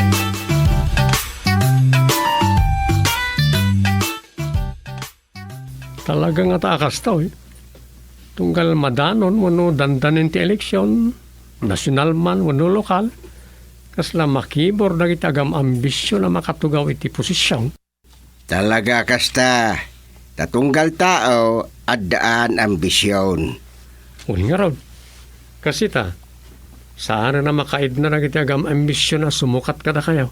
Talaga ngata a kasta, oy. Tunggal madanon wenno dandanin ti eleksion, nasional man wenno lokal, kasla makibor dagiti agam-ambision a makatugaw iti posisyon. Talaga a kasta, ta tunggal tao, addaan ambision. Wen ngarud, kas ita, saanen a makaidna dagiti agam-ambision a sumukat kadakayo.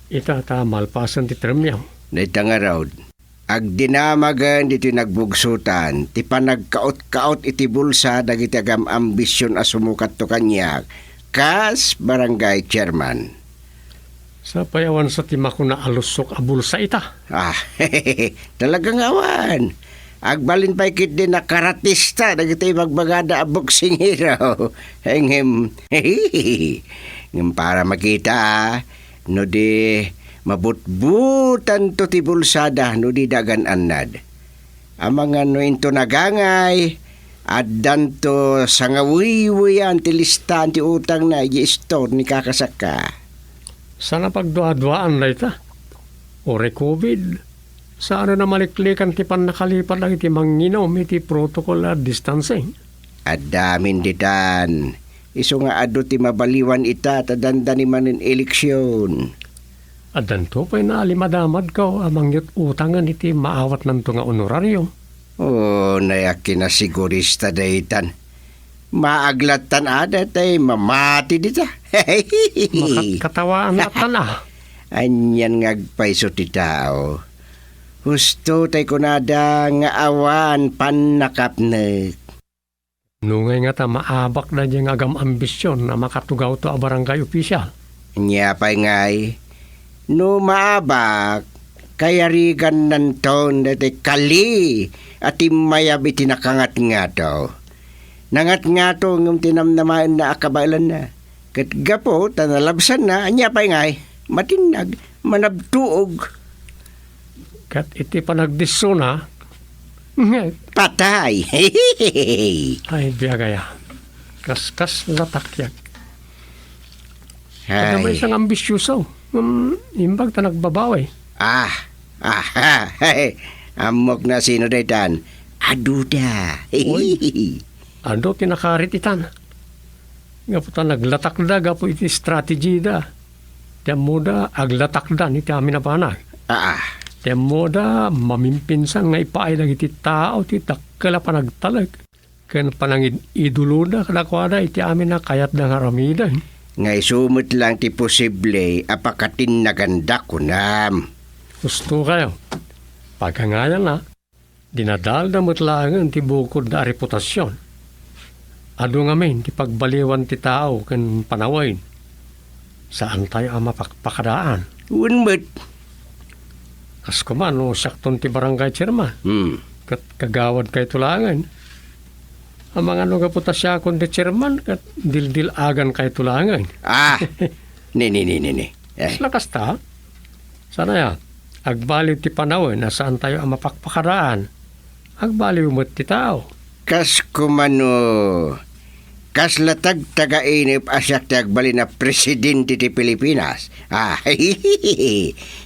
Ita ta malpasen ti termyo. Dayta ngarud, agdinamagen ditoy nagbugsotan ti panagkaut-kaut iti bulsa dagiti agam-ambision a sumukatto kaniak kas barangay chairman. Sapay awan sa ti makuna a lussok a bulsa ita. Ah, talaga nga awan. Agbalin pay ketdi nakaratista dagiti ibagbagada a boksingero. Ngem, ngem para makita, no di mabutbutanto ti bulsada no di da agan-annad. Amangan no into nagangay, addanto sangawiwian ti listaan ti utangna idiay istor ni kakasakka. Saan a pagduaduaan dayta? Uray covid, saan a maliklikan ti pannakalipat dagiti manginum iti protocol a distancing. Adda amin ditan, isu nga adu ti mabaliwan ita ta dandani manen eleksion. Addanto pay naalimadamad ko a mangyut-utangen iti maawatnanto nga honorario. O, nay a kinasigurista daytan. Maaglattan a daytay mamati dita. Makatkatawaan lattan a. Anian nga agpayso ti tao. Husto tay kunada nga awan pannakapnek. Nungay ngata maabak daydiay nga agam-ambision a makatugawto a barangay official? Ania pay ngay, no maabak, kayarigannanton daytoy kali a timmayab iti nakangatngato. Nangatngato ngem ti namnamaenna a kabaelanna. Ket gapu ta nalabsanna, ania pay ngay, matinnag, manabtuog. Ket iti panagdissona, nge- Patay! Ay, biag aya. Kaskasla takiak. Ay. Adda maysa nga ambisioso. Hmm, imbag ta nagbabawi. Ah, ah, ammok na sino daytan. Aduda. Oy. Adu ti nakarit itan. Gapu ta naglatakda gapu iti strategy da. Ti ammoda, aglatakdan iti amin a banag. Ah, ah. Ti ammoda, mamimpinsan nga ipaay dagiti tao ti dakkel a panagtalek ken panangid-idolona kadakuada iti amin a kayatda nga aramiden. Nga isu met lang ti posible a pakatinnaganda kunam. Husto kayo. Pagangayan na. Dinadalda met laengen ti bukodda a reputasion. Adu ngamin ti pagbaliwan ti tao ken panawen. Saantayo a mapakpakadaan. Wen met. Kas koma no siakton ti barangay chairman. Hmm. Ket kagawadkayto laengen. Amangan no gapu ta siakon ti chairman ket dildil-agankayto laengen. Ah. Ni, ni, ni, ni, ni. Eh. Kasla kasta? Saan aya? Agbaliw ti panawen a saantayo a mapakpakadaan. Agbaliw met ti tao. Kas kumano, kasla tagtagainep a siak ti agbalin a presidente ti Pilipinas. Ah,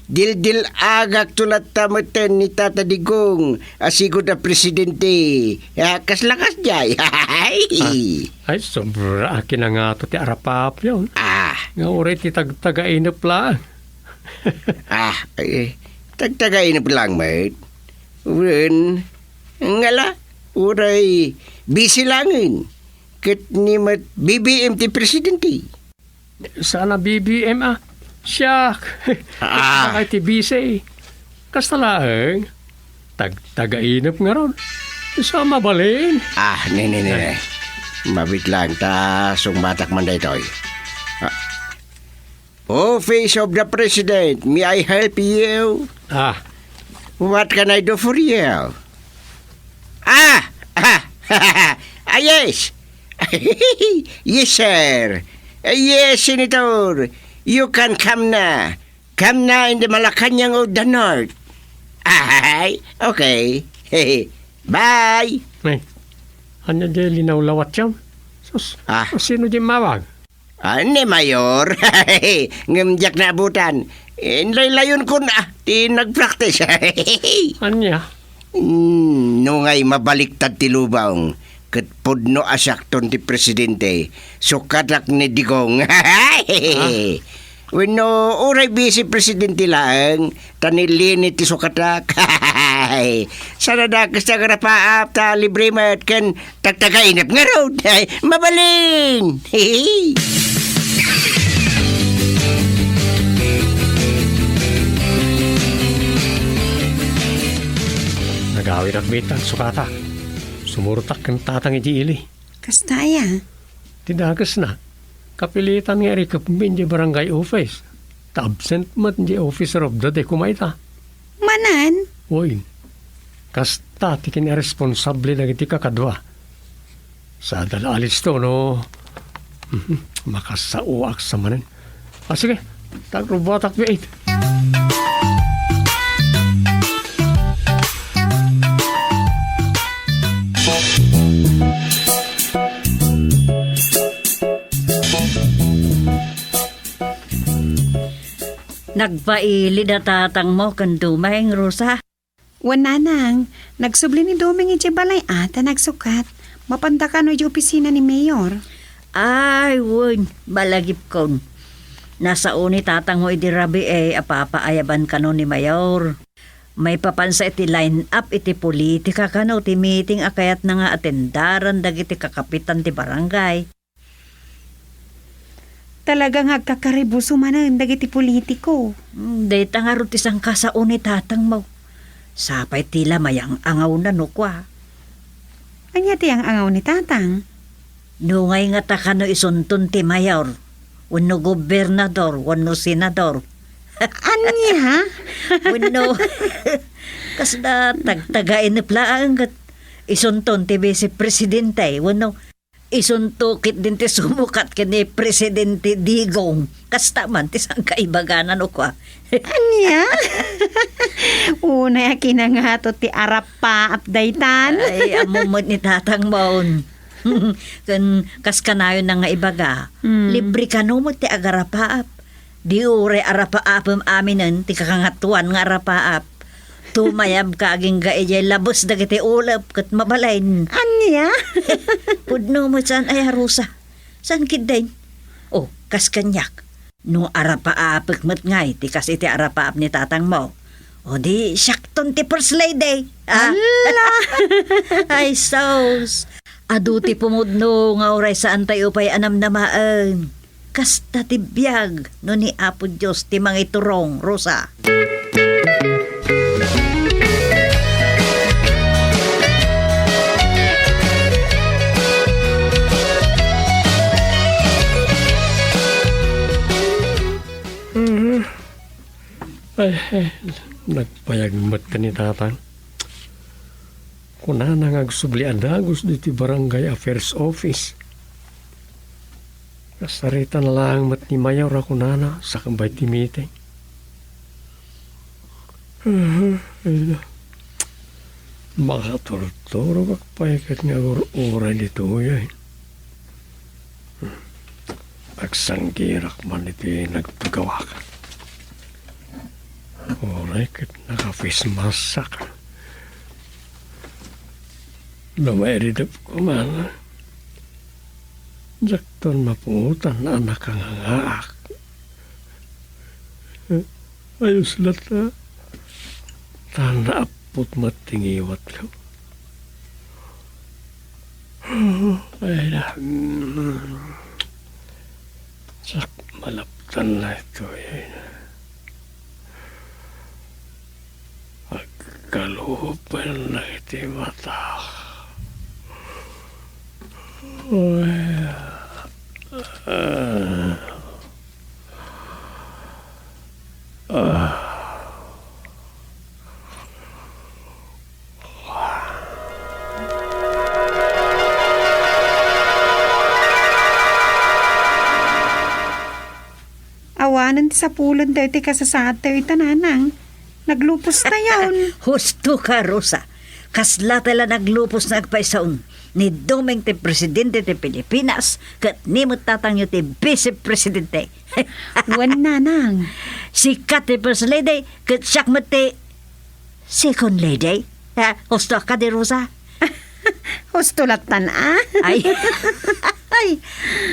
dildil-agakto latta metten ni Tata Digong a sigud a presidente. Ah, kasla kasdiay. Ah, ay, sobra a kinangato ti arapapion. Ah. Nga uray ti tagtagainep laeng. Ah, eh, tagtagainep lang met. Wen, ngala, uray busy langen. Ket ni met B B M ti presidente. Saan a B B M a? Siak. Ah. Bakay ti busy. Kasta laeng. Tagtagainep ngarud. Sa mabalin. Ah, ni, ni, ni, ni. Mabit lang ta sungbatak man daytoy. Ah. Office of the President, may I help you? Ah. What can I do for you? Ah! Ah! Ah, yes! Yes, sir. Yes, Senator. You can come na. Come na in the Malacañang of the North. Ay, okay. Bye. Ay, ania diay linawlawatyo? Sus, ah, sino diay immawag? Ah, ni Mayor. Ngem diak naabutan. Inlaylayonkon, ah, ti nagpractice. Ania? Hmm, no ngay mabaliktad ti lubong, ket pudno a siakton ti presidente, sukatak ni Digong. Ah. Wenno, uray vice presidente laeng, ta ni Leni ti sukatak. Saan a dakes ti agarapaap ta libre met ken tagtagainep ngarud. Ay, mabalin! Nagawidak bitan, sukatak. Sumurtak ken tatang iti ili. Kasta aya? Ti dakesna, kapilitan nga irikepmi idiay barangay office. Ta absent met idiay officer of the day koma ita. Manen? Wen, kasta ti kinaresponsable dagiti kakadua. Saan a alisto no, mhm, makasaoak sa manen. Ah, sige, tagrubatak biit. Nagpaili da tatangmo ken Dumeng, Rosa? Wen, nanang, nagsubli ni Doming idiay balay a ta nagsukat. Mapanda kano idiay opisina ni Mayor. Ay, wen, malagipkon. Nasao ni tatangmo idi rabii a papaayaban kano ni Mayor. Maipapansa iti line-up iti politika kano ti meeting a kayatna nga atendaran dagiti kakapitan ti barangay. Talaga nga agkakaribuso manen dagiti politiko. Hmm, dayta ngarud ti sangkasao ni tatangmo. Sapay ti la mayang-angawna no kua. Ania ti ang-angaw ni tatang? Nungay ngata kano isunton ti mayor, wenno gobernador, wenno senador. Ania? Wenno, kasla tagtagainep laeng ket isunton ti vice presidente, wenno isunto ketdin ti sumukat ken ni Presidente Digong. Kasta man ti sangkaibagana no kua. Ania? Unay a kinangato ti arapaap daytan. Ay, ammo met ni tatangmon. Ken kas kanayon nga ibaga, mm, libre kano met ti agarapaap. Di uray arapaapem aminen ti kakangatoan nga arapaap. Tumayabka agingga idiay labes dagiti ulep ket mabalin. Ania? Pudno met saan aya, Rosa. Saan ketdin? O, kas kaniak. No arapaapek met ngay ti kas iti arapaap ni tatangmo, o di siakton ti first lady. Ah? Ala! Ay, sus! Adu ti pumudno nga uray saantayo pay a namnamaen. Kasta ti biag no ni Apo Dios ti mangiturong, Rosa. Mhm. Ay, ay, nagpayag met ni Tatang. Kunana nga agsubli a dagus ditoy Barangay Affairs Office. Kasarita na laeng met ni Mayor a kunana sakbay ti meeting. Aha, ay na. Makaturturogak pay ket nga agur-uray ditoy, ay. Agsanggirak man iti nagpagawak. Uray ket naka-face mask-ak. No mairidepko man, diakton mapuotan a nakangangaak. Ayos latta. Ta naappot met ti ngiwatko. Ay, na. Sak malaptan na ito, eh. Agkalupen na iti mata. Ay, ah. Ah. Kuanen ti sapulen tayo ti kasasaad tayo ita, nanang. Naglupostayon. Husto ka, Rosa. Kasla tay la naglupos nga agpaysaon. Ni Doming ti presidente ti Pilipinas, ket ni met tatangyo ti vice presidente. Wen, nanang. Sika ti first lady, ket siak met ti second lady. Ha, husto ka di, Rosa? Husto lattan, a? Ay. Ay,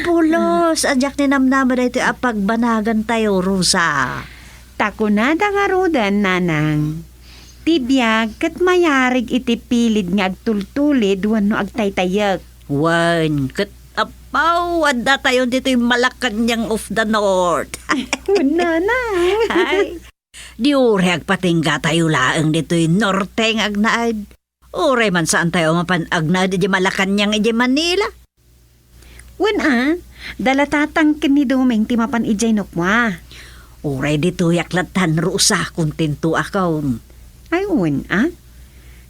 pulos, a diak ninamnama daytoy a pagbanagan tayo, Rosa. Ta kunada ngaruden, nanang, ti biag ket mayarig iti pilid nga agtultulid wenno agtaytayek. Wen, ket apaw, adda tayo ditoy Malacañang of the North. Wen, nanang. Ay, di uray agpatingga tayo laeng ditoy norte nga agnaed. Uray man saan tayo mapan agnaed iti Malacañang iti Manila. Wen a, dala tatang ken ni Doming ti mapan idiay no kua. Uray ditoyak lattan, Rosa, kontentoakon. Ay, wen a.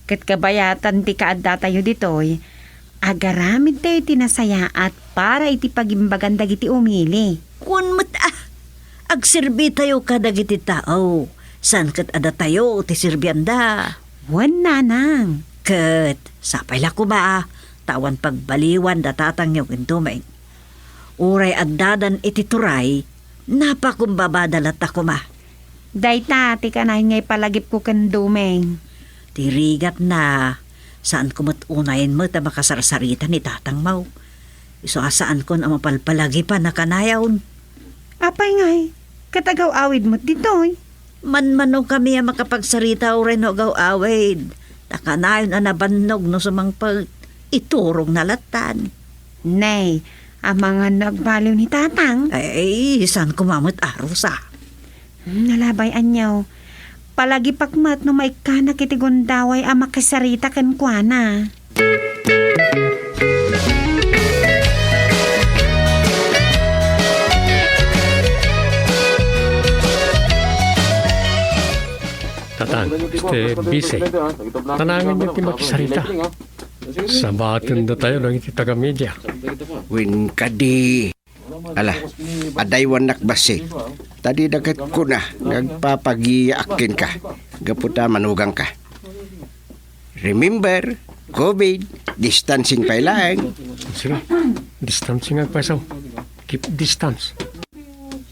Ket kabayatan ti kaaddatayo ditoy, agaramidtayo ti nasayaat para iti pagimbagan dagiti umili. Wen met a, agserbitayo kadagiti tao, saan ket adatayo ti serbianda. Wen, nanang. Ket sapay la koma, ta awan pagbaliwan da tatangyo ken Doming. Uray addadan iti turay, napakumbabada latta koma. Dayta ti kanayon nga ipalagipko ken Doming. Ti rigatna, saanko met unayen met a makasarsarita ni tatangmo. Isu a saankon a mapalpalagipan a kanayon. Apay ngay, ket agaw-awid met ditoy? Manmanokami a makapagsarita uray no agaw-awid. Ta kanayon a nabannog no sumangpet, iturongna lattan. Nay, amangan no agbaliw ni tatang? Ay, saan koma met a, Rosa. Hmm, nalabay, aniaw. Palagipak met no maikkanak iti gundaway a makisarita kenkuana. Tatang, este, bise. Tanangan niyo ti makisarita. Sabaten da tayo dagiti taga-media. Wen kadi. Ala, adaywannak bassit. Ta dida ket kuna nga agpapagiyaak kenka gapu ta manugangka. Remember, covid, distancing pay laeng. Sige, distancing agpayso. Keep distance.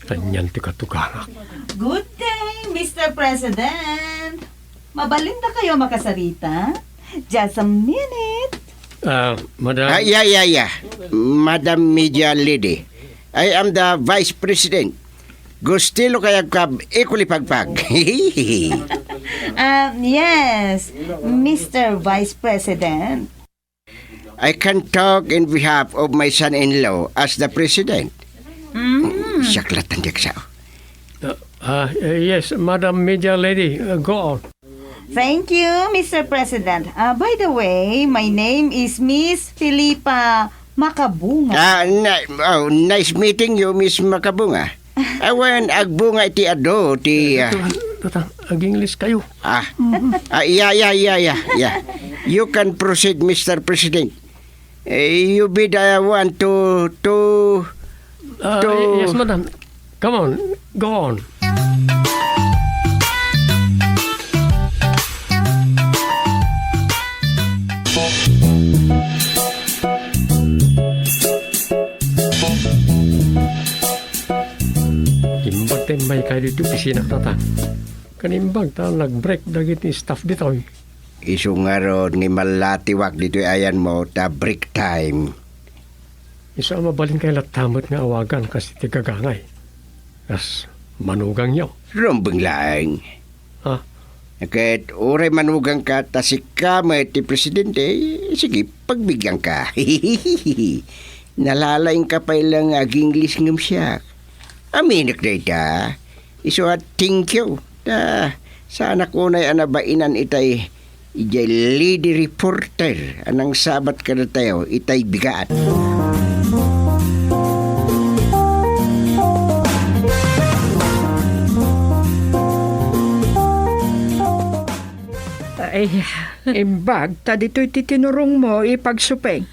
Anian ti katugangak. Good day, Mister President. Mabalinda kayo makasarita? Just a minute. Ah, madam. Ah, yeah, yeah, yeah. Madam Media Lady, I am the Vice President. Gusto lo kayag kab ikuli pagpag. Ah, yes, Mister Vice President. I can talk in behalf of my son-in-law as the president. Mm. Siak lattan diak sao. Uh, uh, yes, Madam Media Lady, uh, go on. Thank you, Mister President. Uh, by the way, my name is Miss Filipa Makabunga. Ah, ni-, oh, nice meeting you, Miss Makabunga. Awan agbunga iti adu ti, ah, Tutan, tutan, ag-English kayo. Ah. Ah, yeah, yeah, yeah, yeah, yeah. You can proceed, Mister President. Eh, you be the one to, to, Ah, to yes, madam. Come on, go on. Imbag ta immaykayo ditoy opisina, tatang. Kanimbag ta nag-break dagiti staff ditoy. Isu ngarud nga imallatiwak ditoy ayanmo ta break time. Isu a mabalinkayo latta met nga awagan kas iti gagangay. Kas manugangyo. Rumbeng laeng. Ha? Ket uray manugangka ta sika met ti presidente, sige, pagbigyanka. Nalalaingka pay la nga ag-English ngem siak. Aminek dayta. Isu a thank you. Ta, saanak unay a nabainan itay, idiay lady reporter a nangsabat kadatayo itay bigat. Ay. Imbag ta ditoy ti tinurongmo, ipagsupeng.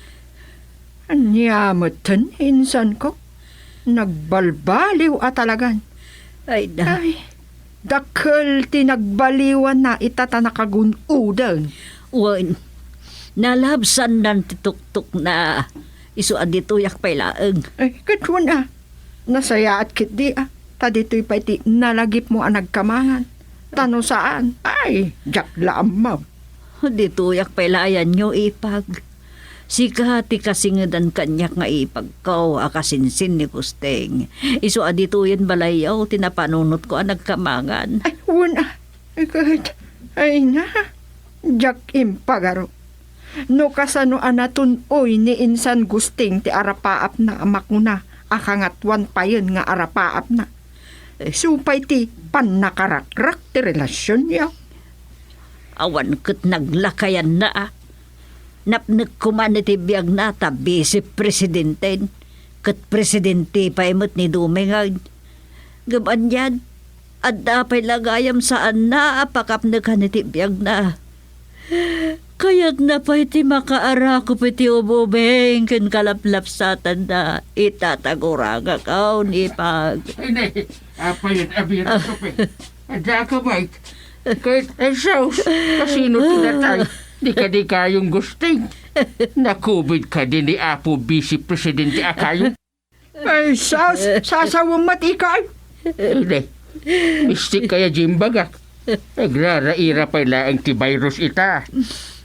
Ania metten, insanko? Nagbalbaliw a talagan. Ay, da. Ay, dakkel ti nagbaliwanna ita ta nakagun-oden. Wen, nalabsannan ti tuktukna. Isu a ditoyak pay laeng. Ay, ket wen a. Nasayaat ketdi a. Ta ditoy pay ti nalagipmo a nagkamangan. Ta no saan, ay, diak la ammo. Ditoyak pay layanyo, ipag. Sika ti kasingedan kaniak nga ipagko a kasinsin ni Gusting. Isu a ditoyen balayyo ti napanunotko a nagkamangan. Ay, wen a. Ket, ay na, diak impagaro. No kasano a natun-oy ni insan Gusting ti arapaapna a makuna a kangatuan payen nga arapaapna. Isu pay ti pannakarakrak ti relasionyo. Awan ket naglakayanna a. Napnek koma iti biagna ta bisi presidenten, ket presidente pay met ni Dumengay. Ngem anian, adda pay la gayam saanna a pakapnekan iti biagna. Kayatna pay ti makaarakup iti ububeng ken kalaplapsatanna. Itatagurangak, aw, ni Pag. Ay, nay, apayon a bira, Sope. Adda ka, Mike. Ket, ay, sus, kasino ti natay? Di kadi kayong Gusting? Nakubid kadi ni Apo Vice Presidente a kayo? Ay, sus, sasawem met ikay. Hindi. Mistik kaya di imbagak. Nagraraira pay laeng ti virus ita.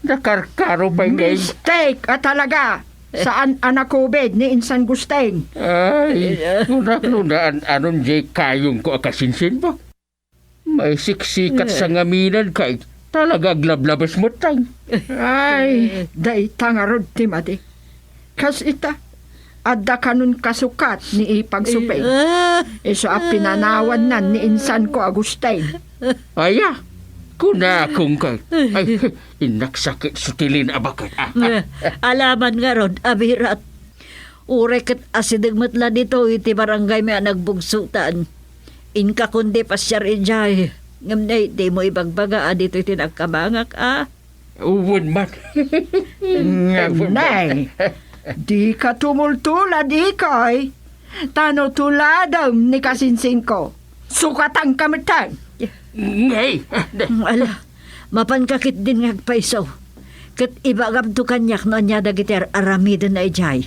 Nakarkaro pay ngay. Mistake a talaga. Saan a nakubid ni insan Gusting? Ay, kunak no naan-anon jay kayong ko a kasinsin mo. Maisiksikat sangaminan kay talaga aglablabes met tay. Ay, dayta ngarud ti madi. Kas ita, adda kanon kasukat ni Ipag Supeng. Isu a pinanawannan ni insanko a Gusting. Aya, kunakong kay. Ay, innak sakit sutilin a baket. Ah, ah. Alaman ngarud, abirat. Uray ket asideg met la ditoy ti barangaymi a nagbugsotan. Inka kundi pasiar idiay. Ngem nay, dimo ibagbaga a ditoy ti nagkamangak a. Wen man. Ngem nay, dika tumultula dikoy. Ta no tuladem ni kasinsinko, sukatanka metten. Ngay. Ala, mapanka ketdin nga agpayso. Ket ibagamto kaniak no ania dagiti ar-aramidenna idiay.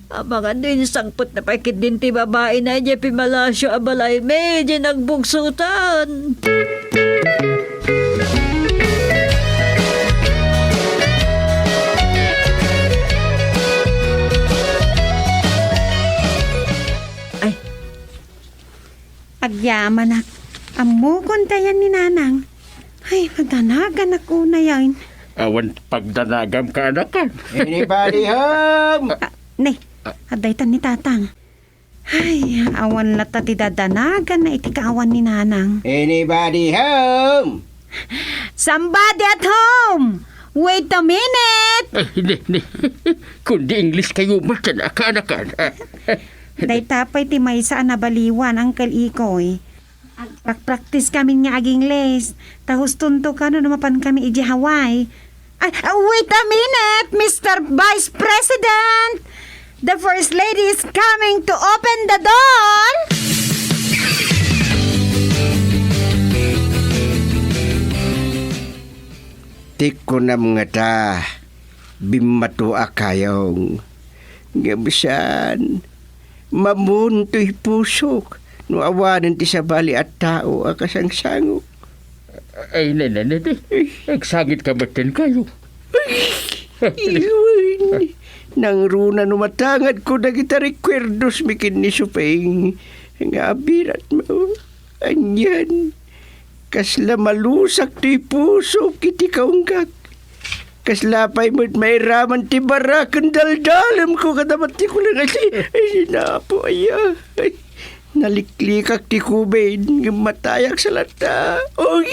Amangan no insangpetna pay ketdin ti babaina idiay pimalasio a balaymi idiay nagbugsotan. Ay, agyamanak. Ammokon ti ayan ni Nanang. Ay, madanaganak unay. Awan pagdanagam, kaanakan. Anybody home? Ah, ne, adda itan ni Tatang. Ay, awan latta ti dadanaganna iti kaawan ni Nanang. Anybody home? Somebody at home! Wait a minute! Ay, ne, ne. Kundi English kayo, matan a kaanakan. Dayta pay ti maysa a nabaliwan, Uncle Ikoy. Agprakpraktis kami nga ag-Ingles. Ta hustonto kano no mapan kami idiay Hawaii. Ay, ah, wait a minute, Mister Vice President! The First Lady is coming to open the door! Ti kunam ngata, bimmato a kayong. Ngem saan, mamunto ti pusok no awanen ti sabali a tao a kasangsangok. Ay, ne, ne, ne, ne. Agsangit ka met kenkayo. Ay, iwen. Nangruna no matangadko dagiti rekuerdosmi ken ni Supeng nga abiratmo. Anian, kasla malusak ti pusok iti kaunggak. Kasla pay met mairaman ti barak ken daldalemko kada matiko lang. Ay, ay, sinapo, aya. Ay, naliklikak ti kubid, ngem matayak sa lata. Oy!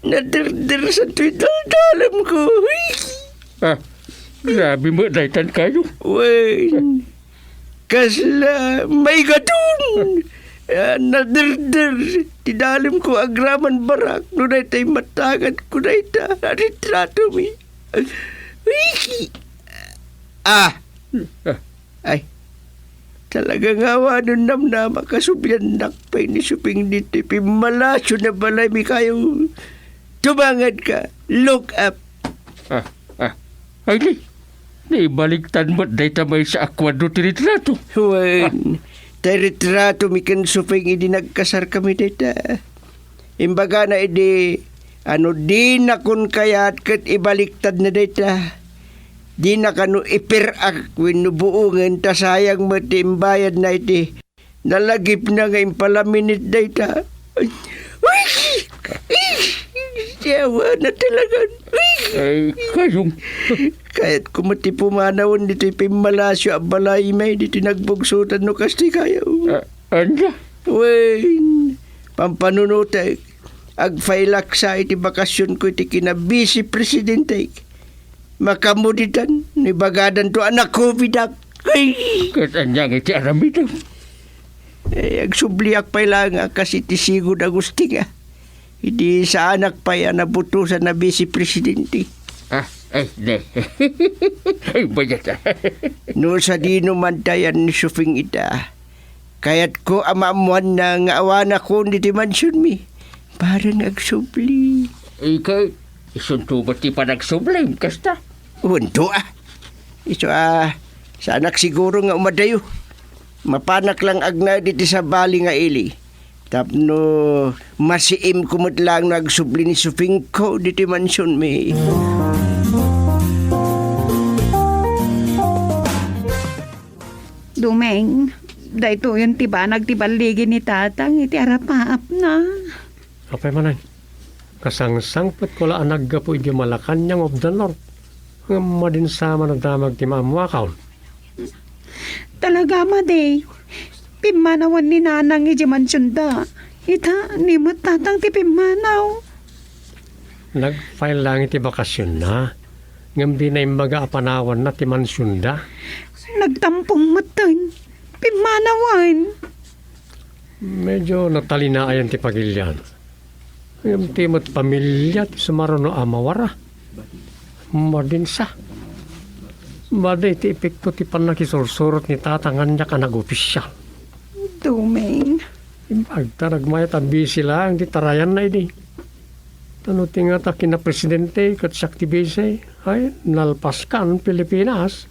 Naderdersan toy daldalemko. Oy! Ah, grabe met daytan kayo. Wen. Kasla maigadon! Ah, naderder ti dalemko agraman barak no daytoy matangadko dayta a retratomi. Wiki! Ah! Ay, Talaga nga awanen namnama, kasubliannak pay ni Suping ditoy pimmalasiona a balaymi kayo. Tumangadka, look up. Ah, ah. Ay, di. Naibaliktad met dayta maysa a kuadro ti retrato. Wen, tay retratomi ken Suping idi nagkasarkami dayta. Imbagana idi, ano, dinakon kayat ket ibaliktadna dayta. Dina kano ipir-ak wenno buongen ta sayang met ti imbayadna iti nalagipna nga impalaminit dayta. Uy! Uy! Yawa na talaga. Uy! Ay, kayong Kayatko met ti pumanawen ditoy pimmalasio a balaymi ditoy nagbugsotan no kastoy kayo. Ah, ania? Wen, pampanunotek, agfailak sa iti bakasionko iti kina-vice presidentek. Makamuditan, no ibagadanto a nakovidak. Ay! Ket ania nga iti aramidem? Eh, agsubliak pay laeng a kas iti sigud Agustin, ah. Idi saanak pay a nabutosan a vice presidente. Ah, ay, ne. Ay, bayat, ah. No sadino man tayan ni Suping ita, kayatko a maammoanna nga awanakon diti mansionmi. Bareng agsubli. Ika, isunto met ti panagsublim, kasta? Unto, ah. Isu, ah, saanak siguro nga umadayo. Mapanak lang agnaed iti sabali nga ili. Tapno masiimko met laeng no agsubli ni Supingko diti mansionmi. Dumeng, daytoyen ti banag ti balligi ni Tatang iti arapaapna. Apay manen, kasangsangpetko la a naggapu idiay Malacañang of the North. Ngem madin sa man a damag ti maammuakon. Talaga, madi. Pimmanawan ni Nanang idiay mansionda. Ita, ni met Tatang ti pimmanaw. Nag-file lang iti bakasionna, ngem dina imbaga a panawanna ti mansionda. Nagtampong metten. Pimmanawan. Medyo natalinayan ti pagilian. Ngem ti met pamilia ti sumaruno a mawara. Madinsa. Madi ti epekto ti pannakisursurot ni Tatang aniak a nagopisial. Dumeng. Imbag ta nagmayat a bisi laeng ti tarayanna idi. Ta no ti ngata kinapresidente ket siak ti bisi, ay, nalpaskan Pilipinas.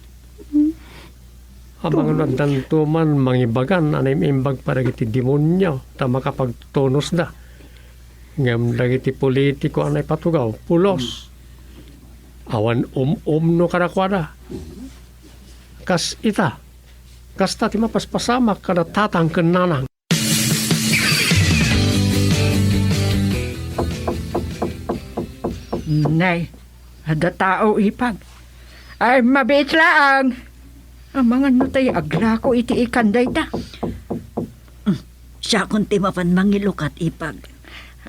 Amangan no addanto man mangibagan a naim-imbag kadagiti demonio ta makapagtunosda. Ngem dagiti politiko a naipatugaw, pulos. Awan um-umno kadakuada. Kas ita, kasta ti mapaspasamak kada Tatang ken Nanang. Nay, adda tao, ipag. Ay, mabiit laeng. Amangan no tay aglako iti ikan dayta. Mm, siakon ti mapan mangilukat, ipag.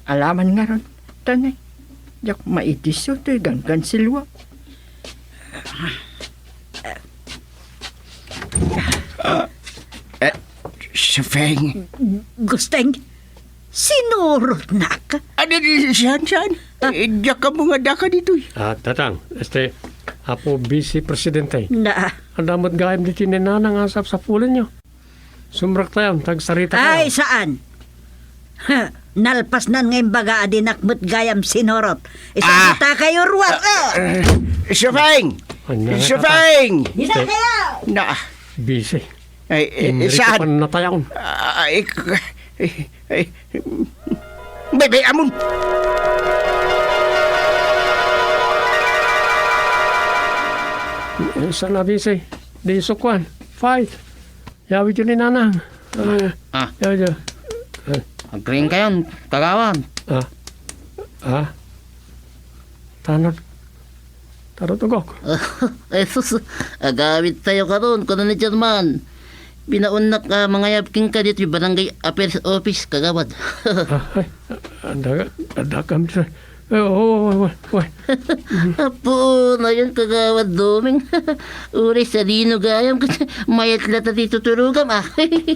Alaman ngarud, tanay. Diak maidisso toy ganggan silwa. Eh, Suping. Gusteng, sinurotnak? Adi, di, sian, sian. Ah. Eh, diak ammo nga daka ditoy. Ah, Tatang, este, Apo Vice Presidente. Na. Adda met gayam ditoy ni Nanang a sapsapulenyo. Sumrektayon, ta agsarita kayo. Ay, saan? Ha, nalpasnan nga imbaga a dinak met gayam sinurot. Isarita kayo ruar, eh. Eh, Suping! Anya nga Suping! Dina kayo! Na. Busy. Ay, eh, Enrico saan? Pan natayaon. Ay, ay, ay, bay, bay, amon. Eh, saan a busy? Di sukuan. Fight. Yawid yun ni Nanang. Ah, ah. Yawid yun. Agring kayon, kagawad. Ah. Ah. Tanod. Tarutugok. Jesus, agawid tayo karon, kuno ni German. Binaonnak a mangayab kenka ditoy Barangay Affairs Office, kagawad. Ah, ay, adda, adda kami sa, eh, oh, oh, oh, oh, oh. Apo, nayon, kagawad Doming. Uray sadino gayam, mayat la ta ti tuturogam, ah.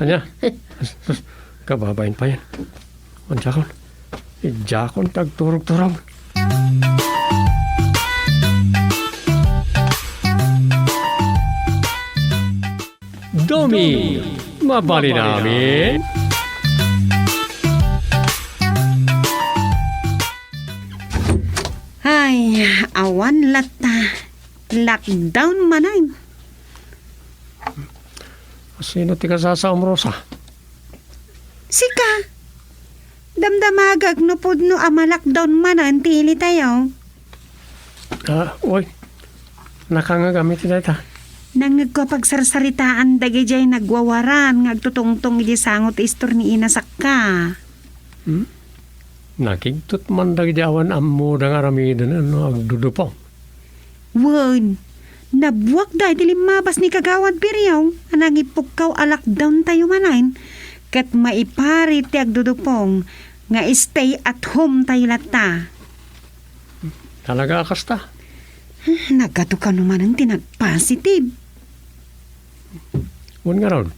Anya? Sus, sus, kababain pa yan. Manjakon. Idiakon ti agturog-turog. Domi, Mabalin amin. Ay, awan latta. Lockdown manen. Sino ti kasasaom, Rosa? Sika. Damdamagak no pudno a ma-lockdown manen ti ilitayo. Ah, uy. Nakangngegam iti dayta. Nangngegko a pagsarsaritaan dagidiay nagwawaran nga agtutungtong iti sango ti istor ni Ina Sakka. Hmm? Nakigtot man dagidi awan ammoda nga aramiden no agdudupong. Wen, nabuakda iti limmabas ni Kagawad Biriaw a nangipukkaw a lockdown tayo manen, ket maiparit ti agdudupong nga stay at home tayo latta. Talaga a kasta? Hmm, nagadu kano manen ti nagpositive. Wen ngarud,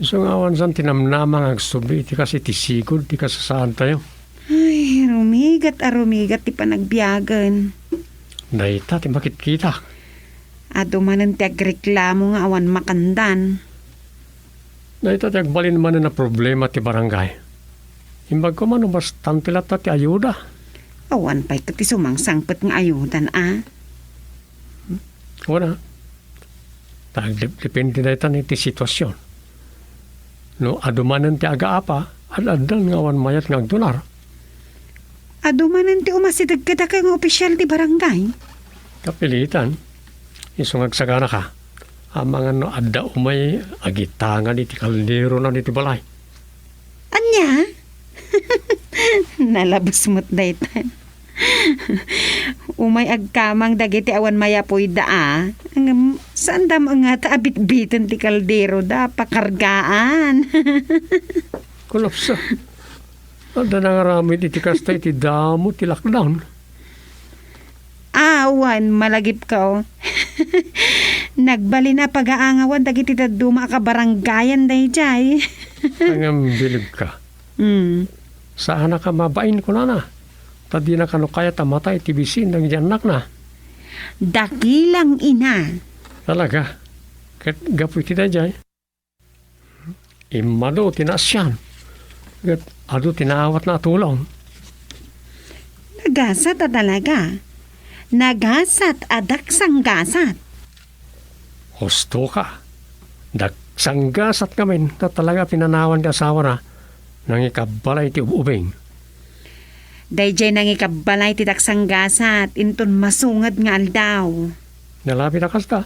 isu nga awan san ti namnama nga agsubli iti kas iti sigud ti kasasaadtayo. Ay, rumigat a rumigat ti panagbiagen. Dayta ti makitkitak. Adu manen ti agreklamo nga awan makandan. Dayta ti agbalin manen a problema ti barangay. Imbag koma no bastante latta ti ayuda. Awan pay ket ti sumangsangpet nga ayudan a. Wen a. Ta agdep-, depende dayta iti situasion. No adu manen ti agaapa, ad-addan nga awan mayat nga agdonar. Adu manen ti umasideg kadakayo nga opisial ti barangay? Kapilitan. Isu nga agsaganaka. Amangan no adda umay agitangan iti kalderona iti balay. Ania? Nalabes met dayta. Umay agkamang dagiti awan mayapuyda a. Ngem, saanda met ngata a bitbiten ti kalderoda, pakargaan. Kolapsa. Adda nangaramid iti kasta iti damo ti lockdown. Awan, malagipko. Nagbalin a pagaangawan dagiti dadduma a kabarangayan daydiay. Ngem bilibka. Mm. Saanak a mabain kunana. Ta dina kano kayat a matay ti bisin dagiti annakna. Dakilang ina. Talaga. Ket gapu iti daydiay, immadu ti naasian. Ket adu ti naawatna a tulong. Nagasat a talaga. Nagasat a daksanggasat. Husto ka. Daksanggasat ngamin ta talaga pinanawan ti asawana. Nangikabbalay ti ub-ubing. Daydiay nangikabbalay ti daksanggasat inton masunged nga aldaw. Nalabit a kasta.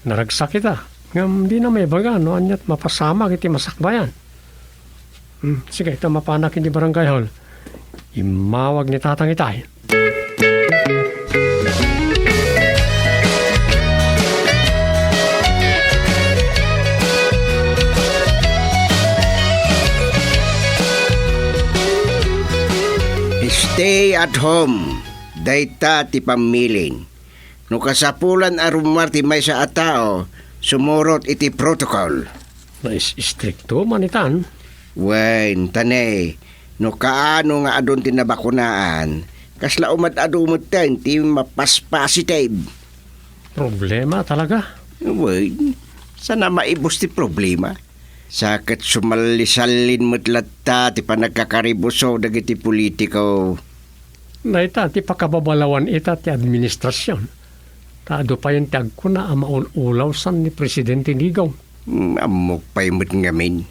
Naragsak ita. Ngem dina maibaga no aniat mapasamak iti masakbayan. Hmm, sige, ita mapanak iti barangay hall. Immawag ni Tatang itay. Stay at home. Dayta ti pammilin. No kasapulan a rummuar ti maysa a tao, sumurot iti protocol. Nais-istrikto man itan. Wen, ta ne, no kaano nga adun ti nabakunaan, kasla umad-adu metten ti mapaspasitive. Problema talaga. Wen, saan a maibus ti problema? Sa ket sumallisallin met latta ti panagkakaribuso dagiti politiko. Dayta ti pakababalawan ita ti administrasion. Ta adu payen ti agkuna a maul-ulawsan ni Presidente Digong. Hmm, ammok pay met ngamin.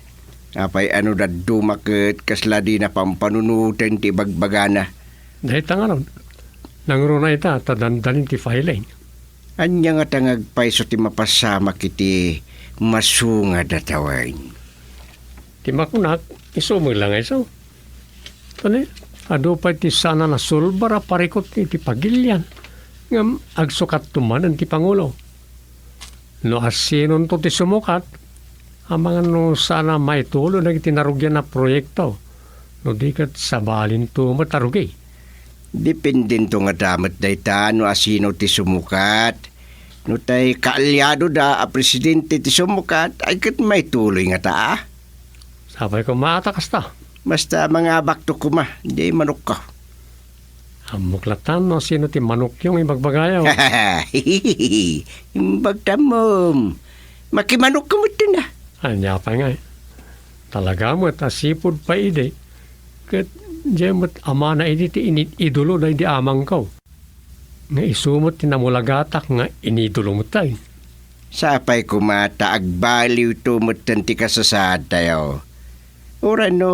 Apay a no dadduma ket kasla dina pampanunoten ti ibagbagana? Dayta ngarud, nangruna ita ta dandanin ti filing. Ania ngata nga agpayso ti mapasamak iti masungad a tawen? Ti makunak, isu met la nga isu. Kani, adu pay ti saan a nasulbar a parikut iti pagilian, ngem agsukatto manen ti pangulo. No asinonto ti sumukat, amangan no saan a maituloy dagiti narugian a proyekto, no di ket sabalinto met a rugi. Dependento ngata met dayta no asino ti sumukat. No tay kaalyadoda a presidente ti sumukat, ay ket maituloy ngata a. Sapay koma ta kasta. Basta mangabakto koma, di manokko. Ammok latta no sino ti manokyo nga ibagbagayo. Imbag tammom. Makimanokko met na. Ania pay ngay? Talaga met a sipud pay idi, ket diay met amana idi ti inid-idolo daydi amangko. Nga isu met ti namulagatak nga inidolo met tay. Sapay koma ta agbaliwto metten ti kasasaadtayo. Uray no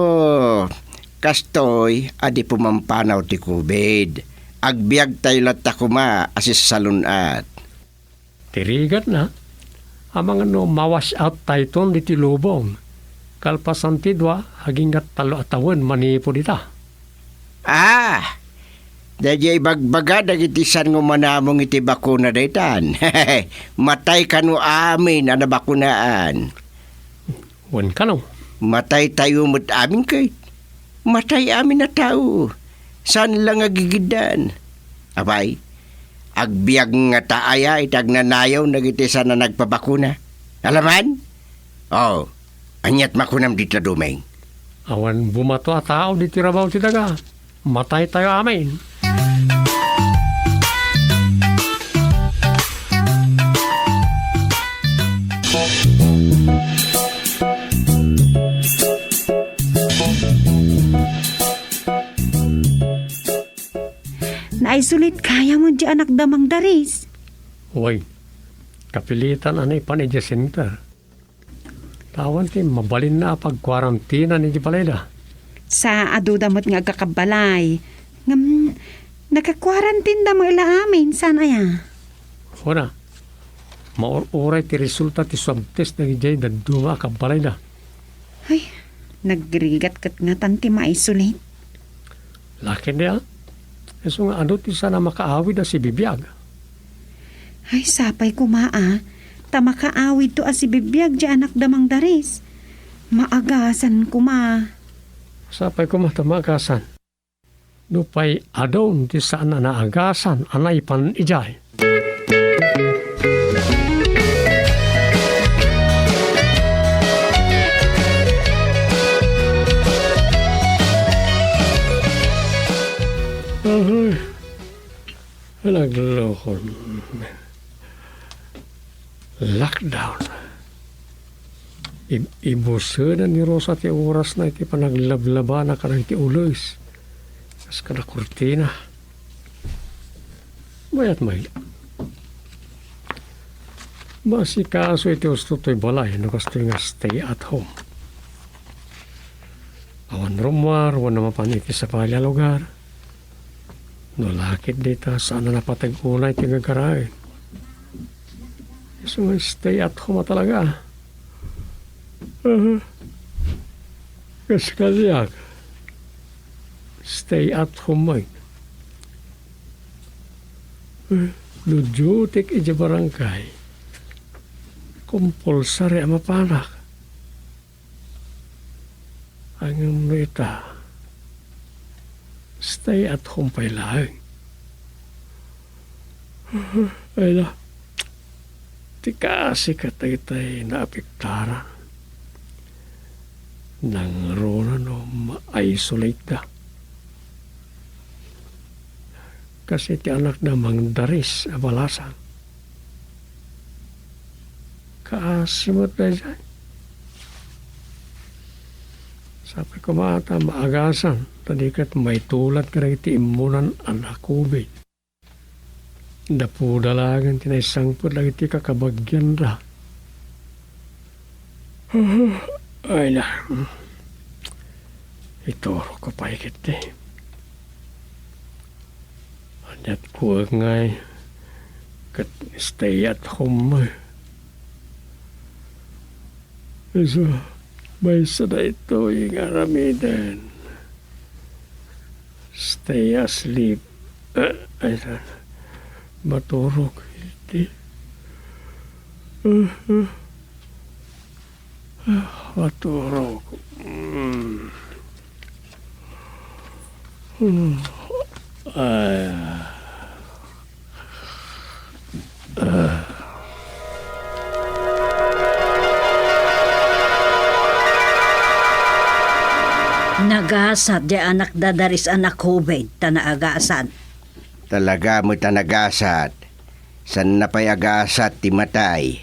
kastoy a di pumampanaw ti covid, agbiagtayo latta koma a sisalun-at. Ti rigatna, amangan no ma-wash out tayton ditoy lubong. Kalpasan ti dua, agingga tallo a tawen manipud ita. Ah! Daydiay ibagbaga dagiti saan nga umanamong iti bakuna daytan. Matay kano amin a nabakunaan. Wen kano. Matay tayo met amin ket. Matay amin a tao. Saan la nga gigiddan. Apay, agbiag ngata aya iti agnanayon dagiti saan a nagpabakuna? Alaman? Oh, aniat makunam dita Dumeng? Awan bumato a tao ditoy rabaw ti daga. Matay tayo amin. Naisulit kaya mo di anak da Mang Daris? Way, kapilitan a naipan idiay center. Awan ti mabalinna a pagkuarantina idiay balayda. Sa adu da met nga agkakabbalay. Ngem, nagkakuarantinda met la amin, saan aya? Kuna, maur-uray ti resulta ti swab test dagidiay dadduma a kabbalayda. Ay, nagrigat ket ngatan ti maisulit. Lakin dia, isu nga adu ti saan a makaawid a sibibiag. Ay, sapay koma a, ta makaawidto a sibibiag di anak da Mang Daris. Maagasan koma. Sapay koma ta maagasan. Nupay adun ti saan a naagasan a naipan idiay. Ahay, nagloko. Lockdown. Ib-, ibusenen ni Rosa ti orasna iti panaglablabana kadagiti ules kas kada kurtina. Mayat met. Maasikaso iti usto toy balay no kastoy nga stay at home. Awan rummuar wenno mapan iti sabali a lugar. No la ket dita, saan a napateg unay ti gagaraen. Isu nga stay at home a talaga. Aha. Kas kaniak, stay at home met. Eh, no duty-k idiay barangay, compulsory a mapanak. Ngem no ita, stay at home pay laeng. Ay na, ti kaasi ket dagitay naapektaran. Nangruna no ma-isolate da. Kas iti anak da Mang Daris a balasang. Kaasi met daydiay. Sapay koma ta maagasan, ta di ket maitulad kadagiti immunan a na-covid. Dapuda laeng ti naisangpet dagiti kakabagianda. Ay na. Iturok ko pay ketdi. Aniat kuek ngay ket stay at home met. Isu, maysa daytoy nga aramiden. Stay asleep. Eh, ay, maturog iti. Eh, eh. Ah, maturog. Mm. Hmm. Ay. Ah. Nagasat di anak da Daris a na-covid ta naagasan. Talaga met a nagasat. Saanna pay agasat ti matay.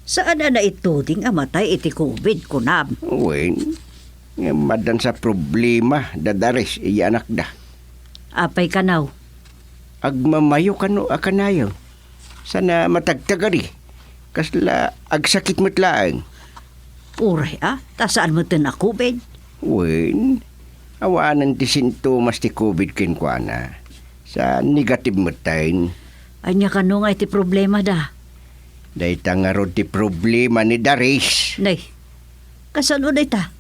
Saan a naituding a matay iti covid, kunam? Wen, ngem addan sa problema da Daris iti anakda. Apay kano? Agmamayo kano a kanayon. Sana matagtagari. Kasla agsakit met laeng. Uray a, ta saan met a covid? Wen, awanen ti sintomas ti covid kenkuana. Sa negative metten. Ania kano nga iti problema da? Dayta ngarud ti problema ni Daris. Nay, kasano dayta?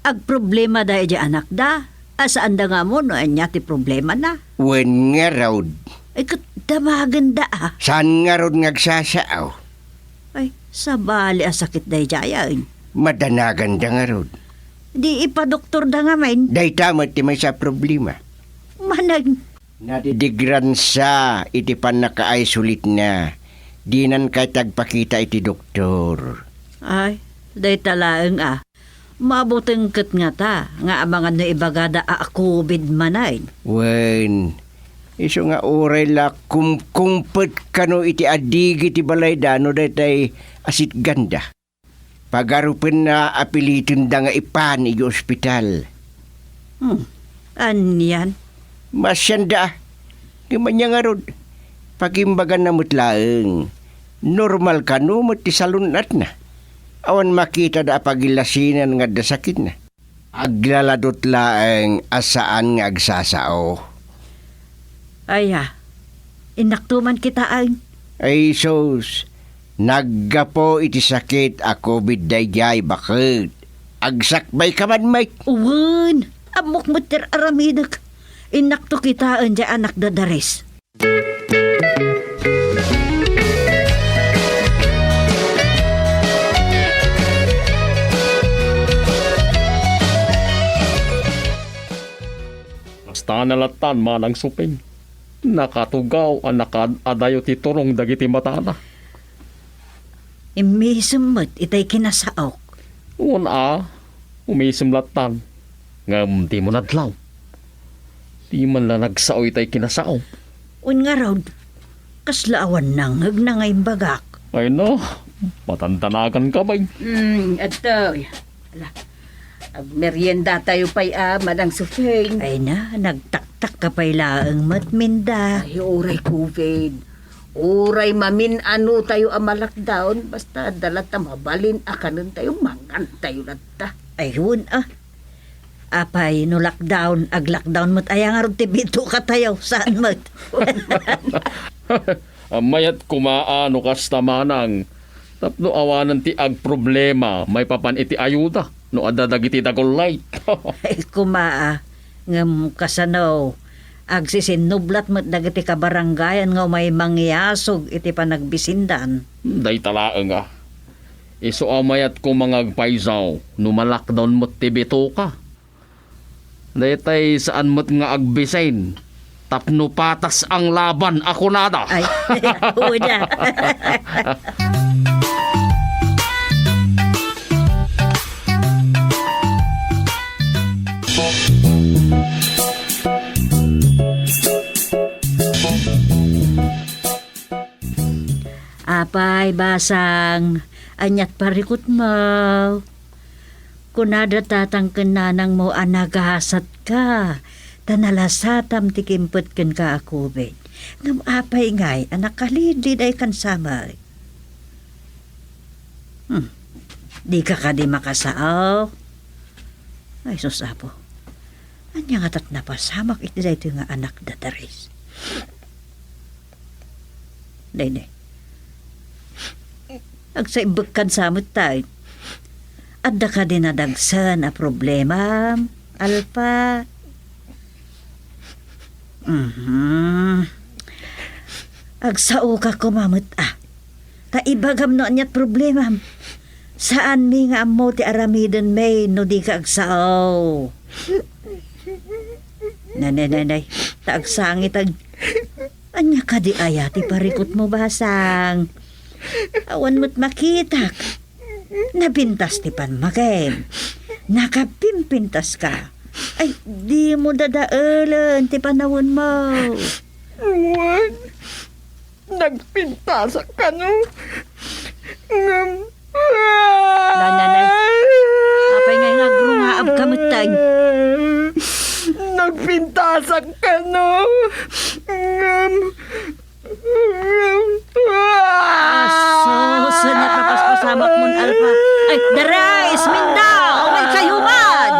Agproblema da iti anakda? A saanda nga ammo no ania ti problemana? Wen ngarud. Ay, ket damagenda a. Saan ngarud nga agsasao? Ay, sabali a sakit daydiayen. Madanaganda ngarud. Di ipadoktorda ngamin. Dayta met ti maysa a problema. Manang. Nadidigransa iti pannaka-isolate-na. Dinan kayat agpakita iti doktor. Ay, dayta laeng a. Mabuteng ket ngata nga amangan no ibagada a covid manen. Wen, isu nga uray la kumkumpet kano iti adigi ti balayda no daytay a sitganda. Pagarupenna a pilitenda nga ipan iti ospital. Hmm, anian? Masianda. Ngem ania ngarud, pagimbaganna met laeng. Normal kano met ti salun-atna. Awan makitada a pagillasinan nga adda sakitna. Aglaladot laeng a saan nga agsasao. Ay, a, innakto man kitaen. Ay, sus, naggapu iti sakit a covid daydiay baket. Agsakbay ka man, Mike. Wen, ammok met ti aramidek. Innakto kitaen diay anakda Daris. Kasta na lattan, Manang Suping. Nakatugaw a nakaad-adayo ti turong dagiti matana. Immisem met itay kinasaok. Wen a, umisem lattan. Ngem dimo nadlaw. Di man la nagsao itay kinasaok. Wen ngarud, kasla awan nangngegna nga imbagak. Ay no, matandanagan ka, bay. Hmm, adtoy. Ala, agmerienda tayo pay a, Manang Suping. Ay na, nagtaktak ka pay laeng met, Minda. Ay, uray covid. Uray mamin-ano tayo a ma-lockdown, basta adda latta mabalin a kanen tayo, mangan tayo latta. Ay, wen a. Apay, no lockdown, ag-lockdown met aya ngarud ti bituka tayo, saan met? Mayat koma a no kasta, Manang, tapno awanen ti agproblema maipapan iti ayuda no adda dagiti dagullayt. Ay, koma a, ngem kasano, agsisinnublat met dagiti kabarangayan nga umay mangyasog iti panagbisindan. Dayta laeng a. Isu a mayat koma nga agpayso no ma-lockdown met ti bituka. Daytay saan met nga agbisin tapno patas ang laban a kunada. Ay, uda. Apay, basang, aniat parikutmo? Kunada tatang ken nanangmo a nagasatka, ta nalasatam ti kimpet kenka a covid. Ngem apay ngay a nakalidliday kan samay? Hmm. Dika kadi makasao? Ay, sus, Apo. Ania ngata't napasamak iti daytoy nga anak da Daris? Nay, nay. Agsaibbekkan sa met tay. Adda kadi nadagsen a problemam, Alpa? Mhm. Agsaoka koma met a. Ta ibagam no ania't problemam. Saanmi nga ammo ti aramiden, May, no dika agsao. Nay, nay, nay, nay. Ta agsangitag. Ania kadi aya ti parikutmo, basang? Awan met makitak. Napintas ti pammagim. Nakapimpintas ka. Ay, dimo dadaelen ti panawenmo. Wen, nagpintasak kano. Ngem, Nananay, apay nga inagrungaabka metten? Nagpintasak kano. Ngem, Asus, napapaspasamak mon, Alfa. Ay, dara, Esminda, umay kayo man.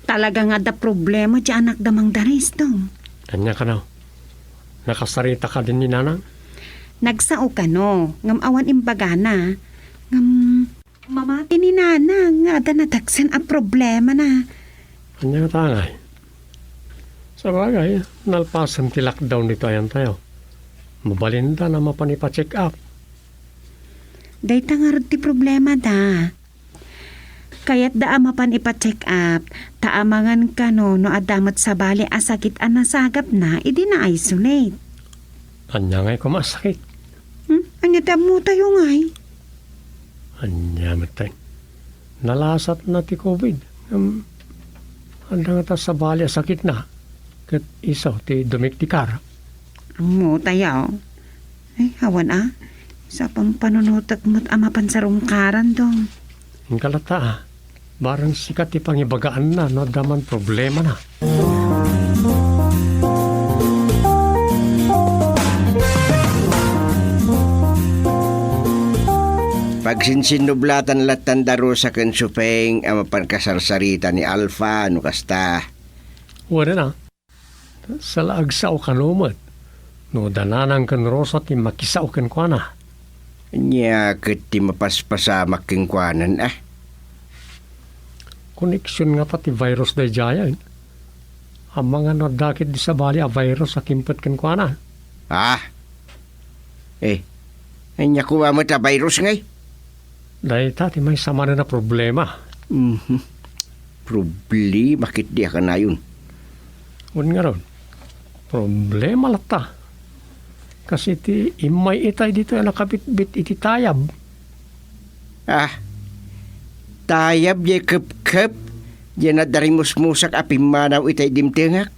Talaga nga adda problema ti anakda, Mang Darius, Dong. Ania kano? Nakasarita kadin ni Nanang? Nagsao kano, ngem awan imbagana. Ngem mamati ni Nanang nga adda nadagsen a problemana. Ania ngata ngay? Sabagay, nalpasen ti lockdown ditoy ayantayo. Mabalinda a mapan ipa-check up. Dayta ngarud ti problemada. Kayatda a mapan ipa-check up, ta amangan kano no adda met sabali a sakit a nasagapna idi na-isolate. Ania ngay koma a sakit? Hmm? Ania ti ammotayo ngay? Ania met tay? Nalasatna ti covid. Ngem, adda ngata sabali a sakitna. Ket isu ti dumikdikar. Ammotayo. Ay, awan a. Sa pampanunotek met a mapan sarungkaran, Dong. Inka latta a. Barang sika ti pangibagaanna no adda man problemana. Pagsinsinnublatan lattan da Rosa ken Supeng a mapan kasarsarita ni Alfa no kasta. Wen a. Saan a agsao kano met no da Nanang ken Rosa ti makisao kenkuana. Ania ket ti mapaspasamak kenkuana, a? Koneksion ngata ti virus daydiayen. Amangan no adda ketdi sabali a virus a kimpet kenkuana. Ah, Eh, ania koma met a virus ngay? Dayta ti maysa manen a problema. Mhm. Problema ketdi a kanayon. Wen ngarud, problema latta. Kas iti immay itay ditoy a nakabitbit iti tayab. Ah, tayab diay kepkep, diay nadarimusmusak a pimmanaw itay dimtengak.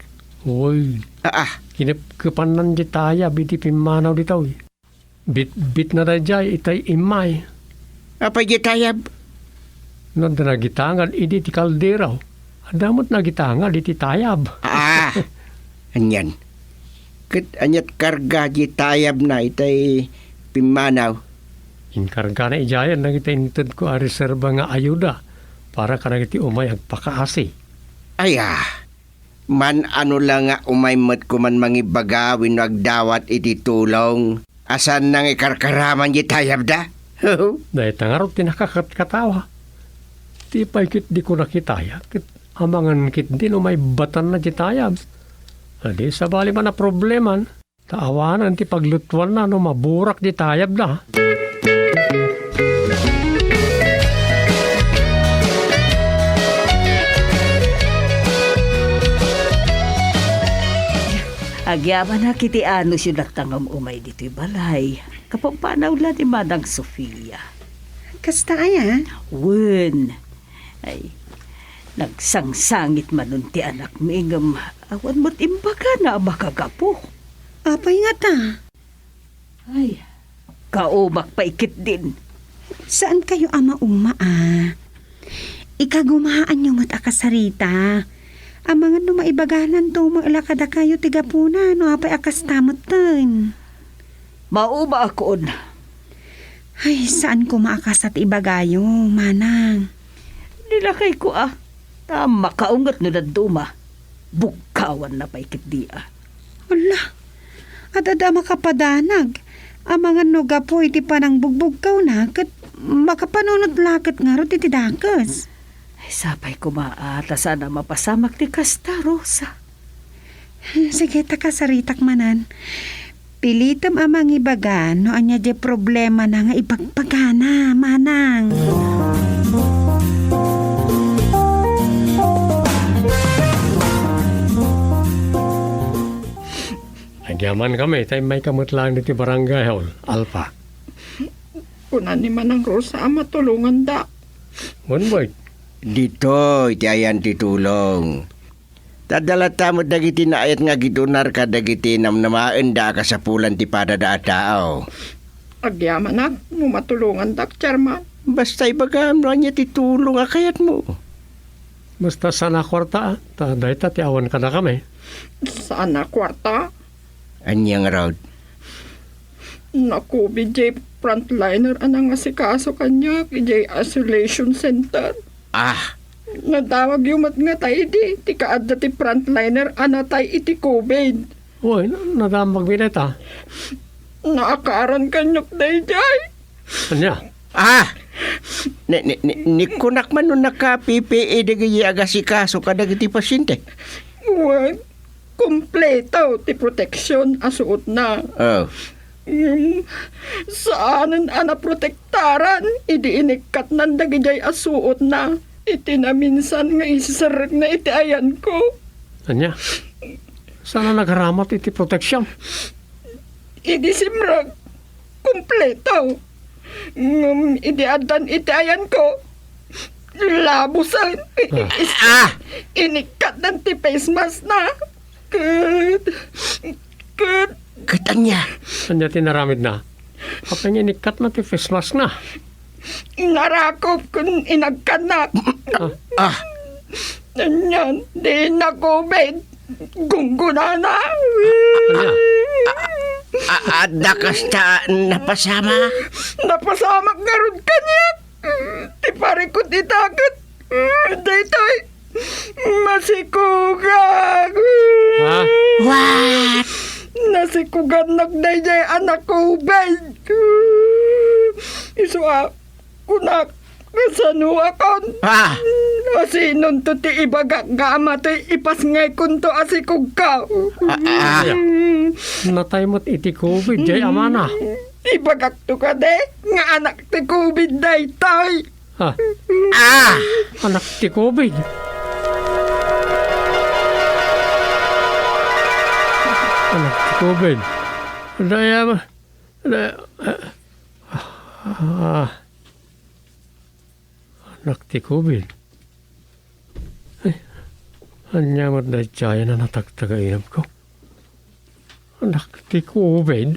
Oy, Ah, ah. Kinepkepannan diay tayab iti pimmanaw ditoy. Bitbitna daydiay itay immay. Apay diay tayab? No adda nagitangad idi ti kaldero, adda met nagitangad iti tayab. Ah, anian. Ket aniat karga diay tayabna itay pimmanaw? Inkargana idiayen dagiti intedko a reserba nga ayuda para kadagiti umay agpakaasi. Aya, man-ano la nga umay met koman mangibaga wenno agdawat iti tulong a saanna nga ikarkaraman diay tayabda? Dayta ngarud ti nakakatkatawa. Ti pay ketdi ko nakitaya, ket amangan ketdi no maibbatanna diay tayab. Adi, sabali man a probleman. Ta awanen ti paglutuanna no maburak diay tayabda. Agyamanak iti anusyo latta nga um-umay ditoy balay. Kapampanaw la ni Manang Sofia. Kasta aya? Wen. Ay, nagsangsangit manen ti anakmi ngem awan met imbagana a makagapu. Apay ngata? Ay, kaumak pay ketdin. Saan kayo a mauma, a? Ikagumaanyo met a kasarita. Amangan no maibaganan to met la kadakayo ti gapuna no apay a kasta metten. Maumaakon. Ay, saan koma a kasta ti ibagayo, Manang. Di lakayko a. Ta makaunget no dadduma. Bugkawanna pay ketdi a. Ala, adda a makapadanag. Amangan no gapu iti panangbugbugkawna, ket makapanunot la ket ngarud iti dakes. Ay, sapay koma a, ta saan a mapasamak ti kasta, Rosa. Sige, ta kasaritak manen. Pilitem a mangibaga no ania diay problemana nga ibagbagana, Manang. Agyamankami, ta immayka met laeng ditoy barangay hall, Alfa. Kuna ni Manang Rosa a matulonganda. Wen, wen. Ditoy ti ayan ti tulong. Ta adda latta met dagiti naayat nga agidunar kadagiti namnamaenda a kasapulan ti padada a tao. Agyamanak no matulongandak, Chairman. Basta ibagam no ania ti tulong a kayatmo. Basta saan a kuarta, ta dayta ti awan kadakami. Saan a kuarta? Ania ngarud? Nakovid jay frontliner a nangasikaso kaniak idiay isolation center. Ah! Nadamagyo met ngata idi ti kaadda ti frontliner a natay iti covid. Uy, na-, nadamagmi dayta. Naakaran kaniak daydiay. Ania? Ah! Ni, ni, ni, ni kunak man no naka-P P E dagiti agasikaso kadagiti pasyente. Wen, kompleto ti proteksyon a suotna. Oh. Ngem, saanen a naprotektaran idi inikkatnan dagidiay a suotna iti naminsan nga isiserrekna iti ayanko. Ania? Saan a nagaramat iti proteksyon? Idi simrek, kompleto. Ngem idi addan iti ayanko, labusen. Ah. Ah! Inikkatnan ti face mask na. Ket, ket Ket ania? Ania ti naramidna? Apay nga inikkatna ti face mask na? Narakop ken inagkannak. Ah. Ah! Anian, di na covid. Gunggonana. Ania? A-, adda kasta napasamak? Napasamak ngarud kaniak. Ti parikut ita ket, daytoy, masikugan. Ha? What? Nasikugannak daydiay a nakovid. Isu a, kunak, kasanoakon? Ah! Asinonto ti ibagak nga amatoy ipasngaykonto a sikogka? Ah, ah. Natay met iti covid, jay amana. Ibagakto kadi nga anak ti covid daytoy. Ha? Ah! Anak ti covid. Anak ti covid. Dayam, da-, ah, ah. Anak ti covid. Ay, ania met daydiay a natagtagainamko? Anak ti covid.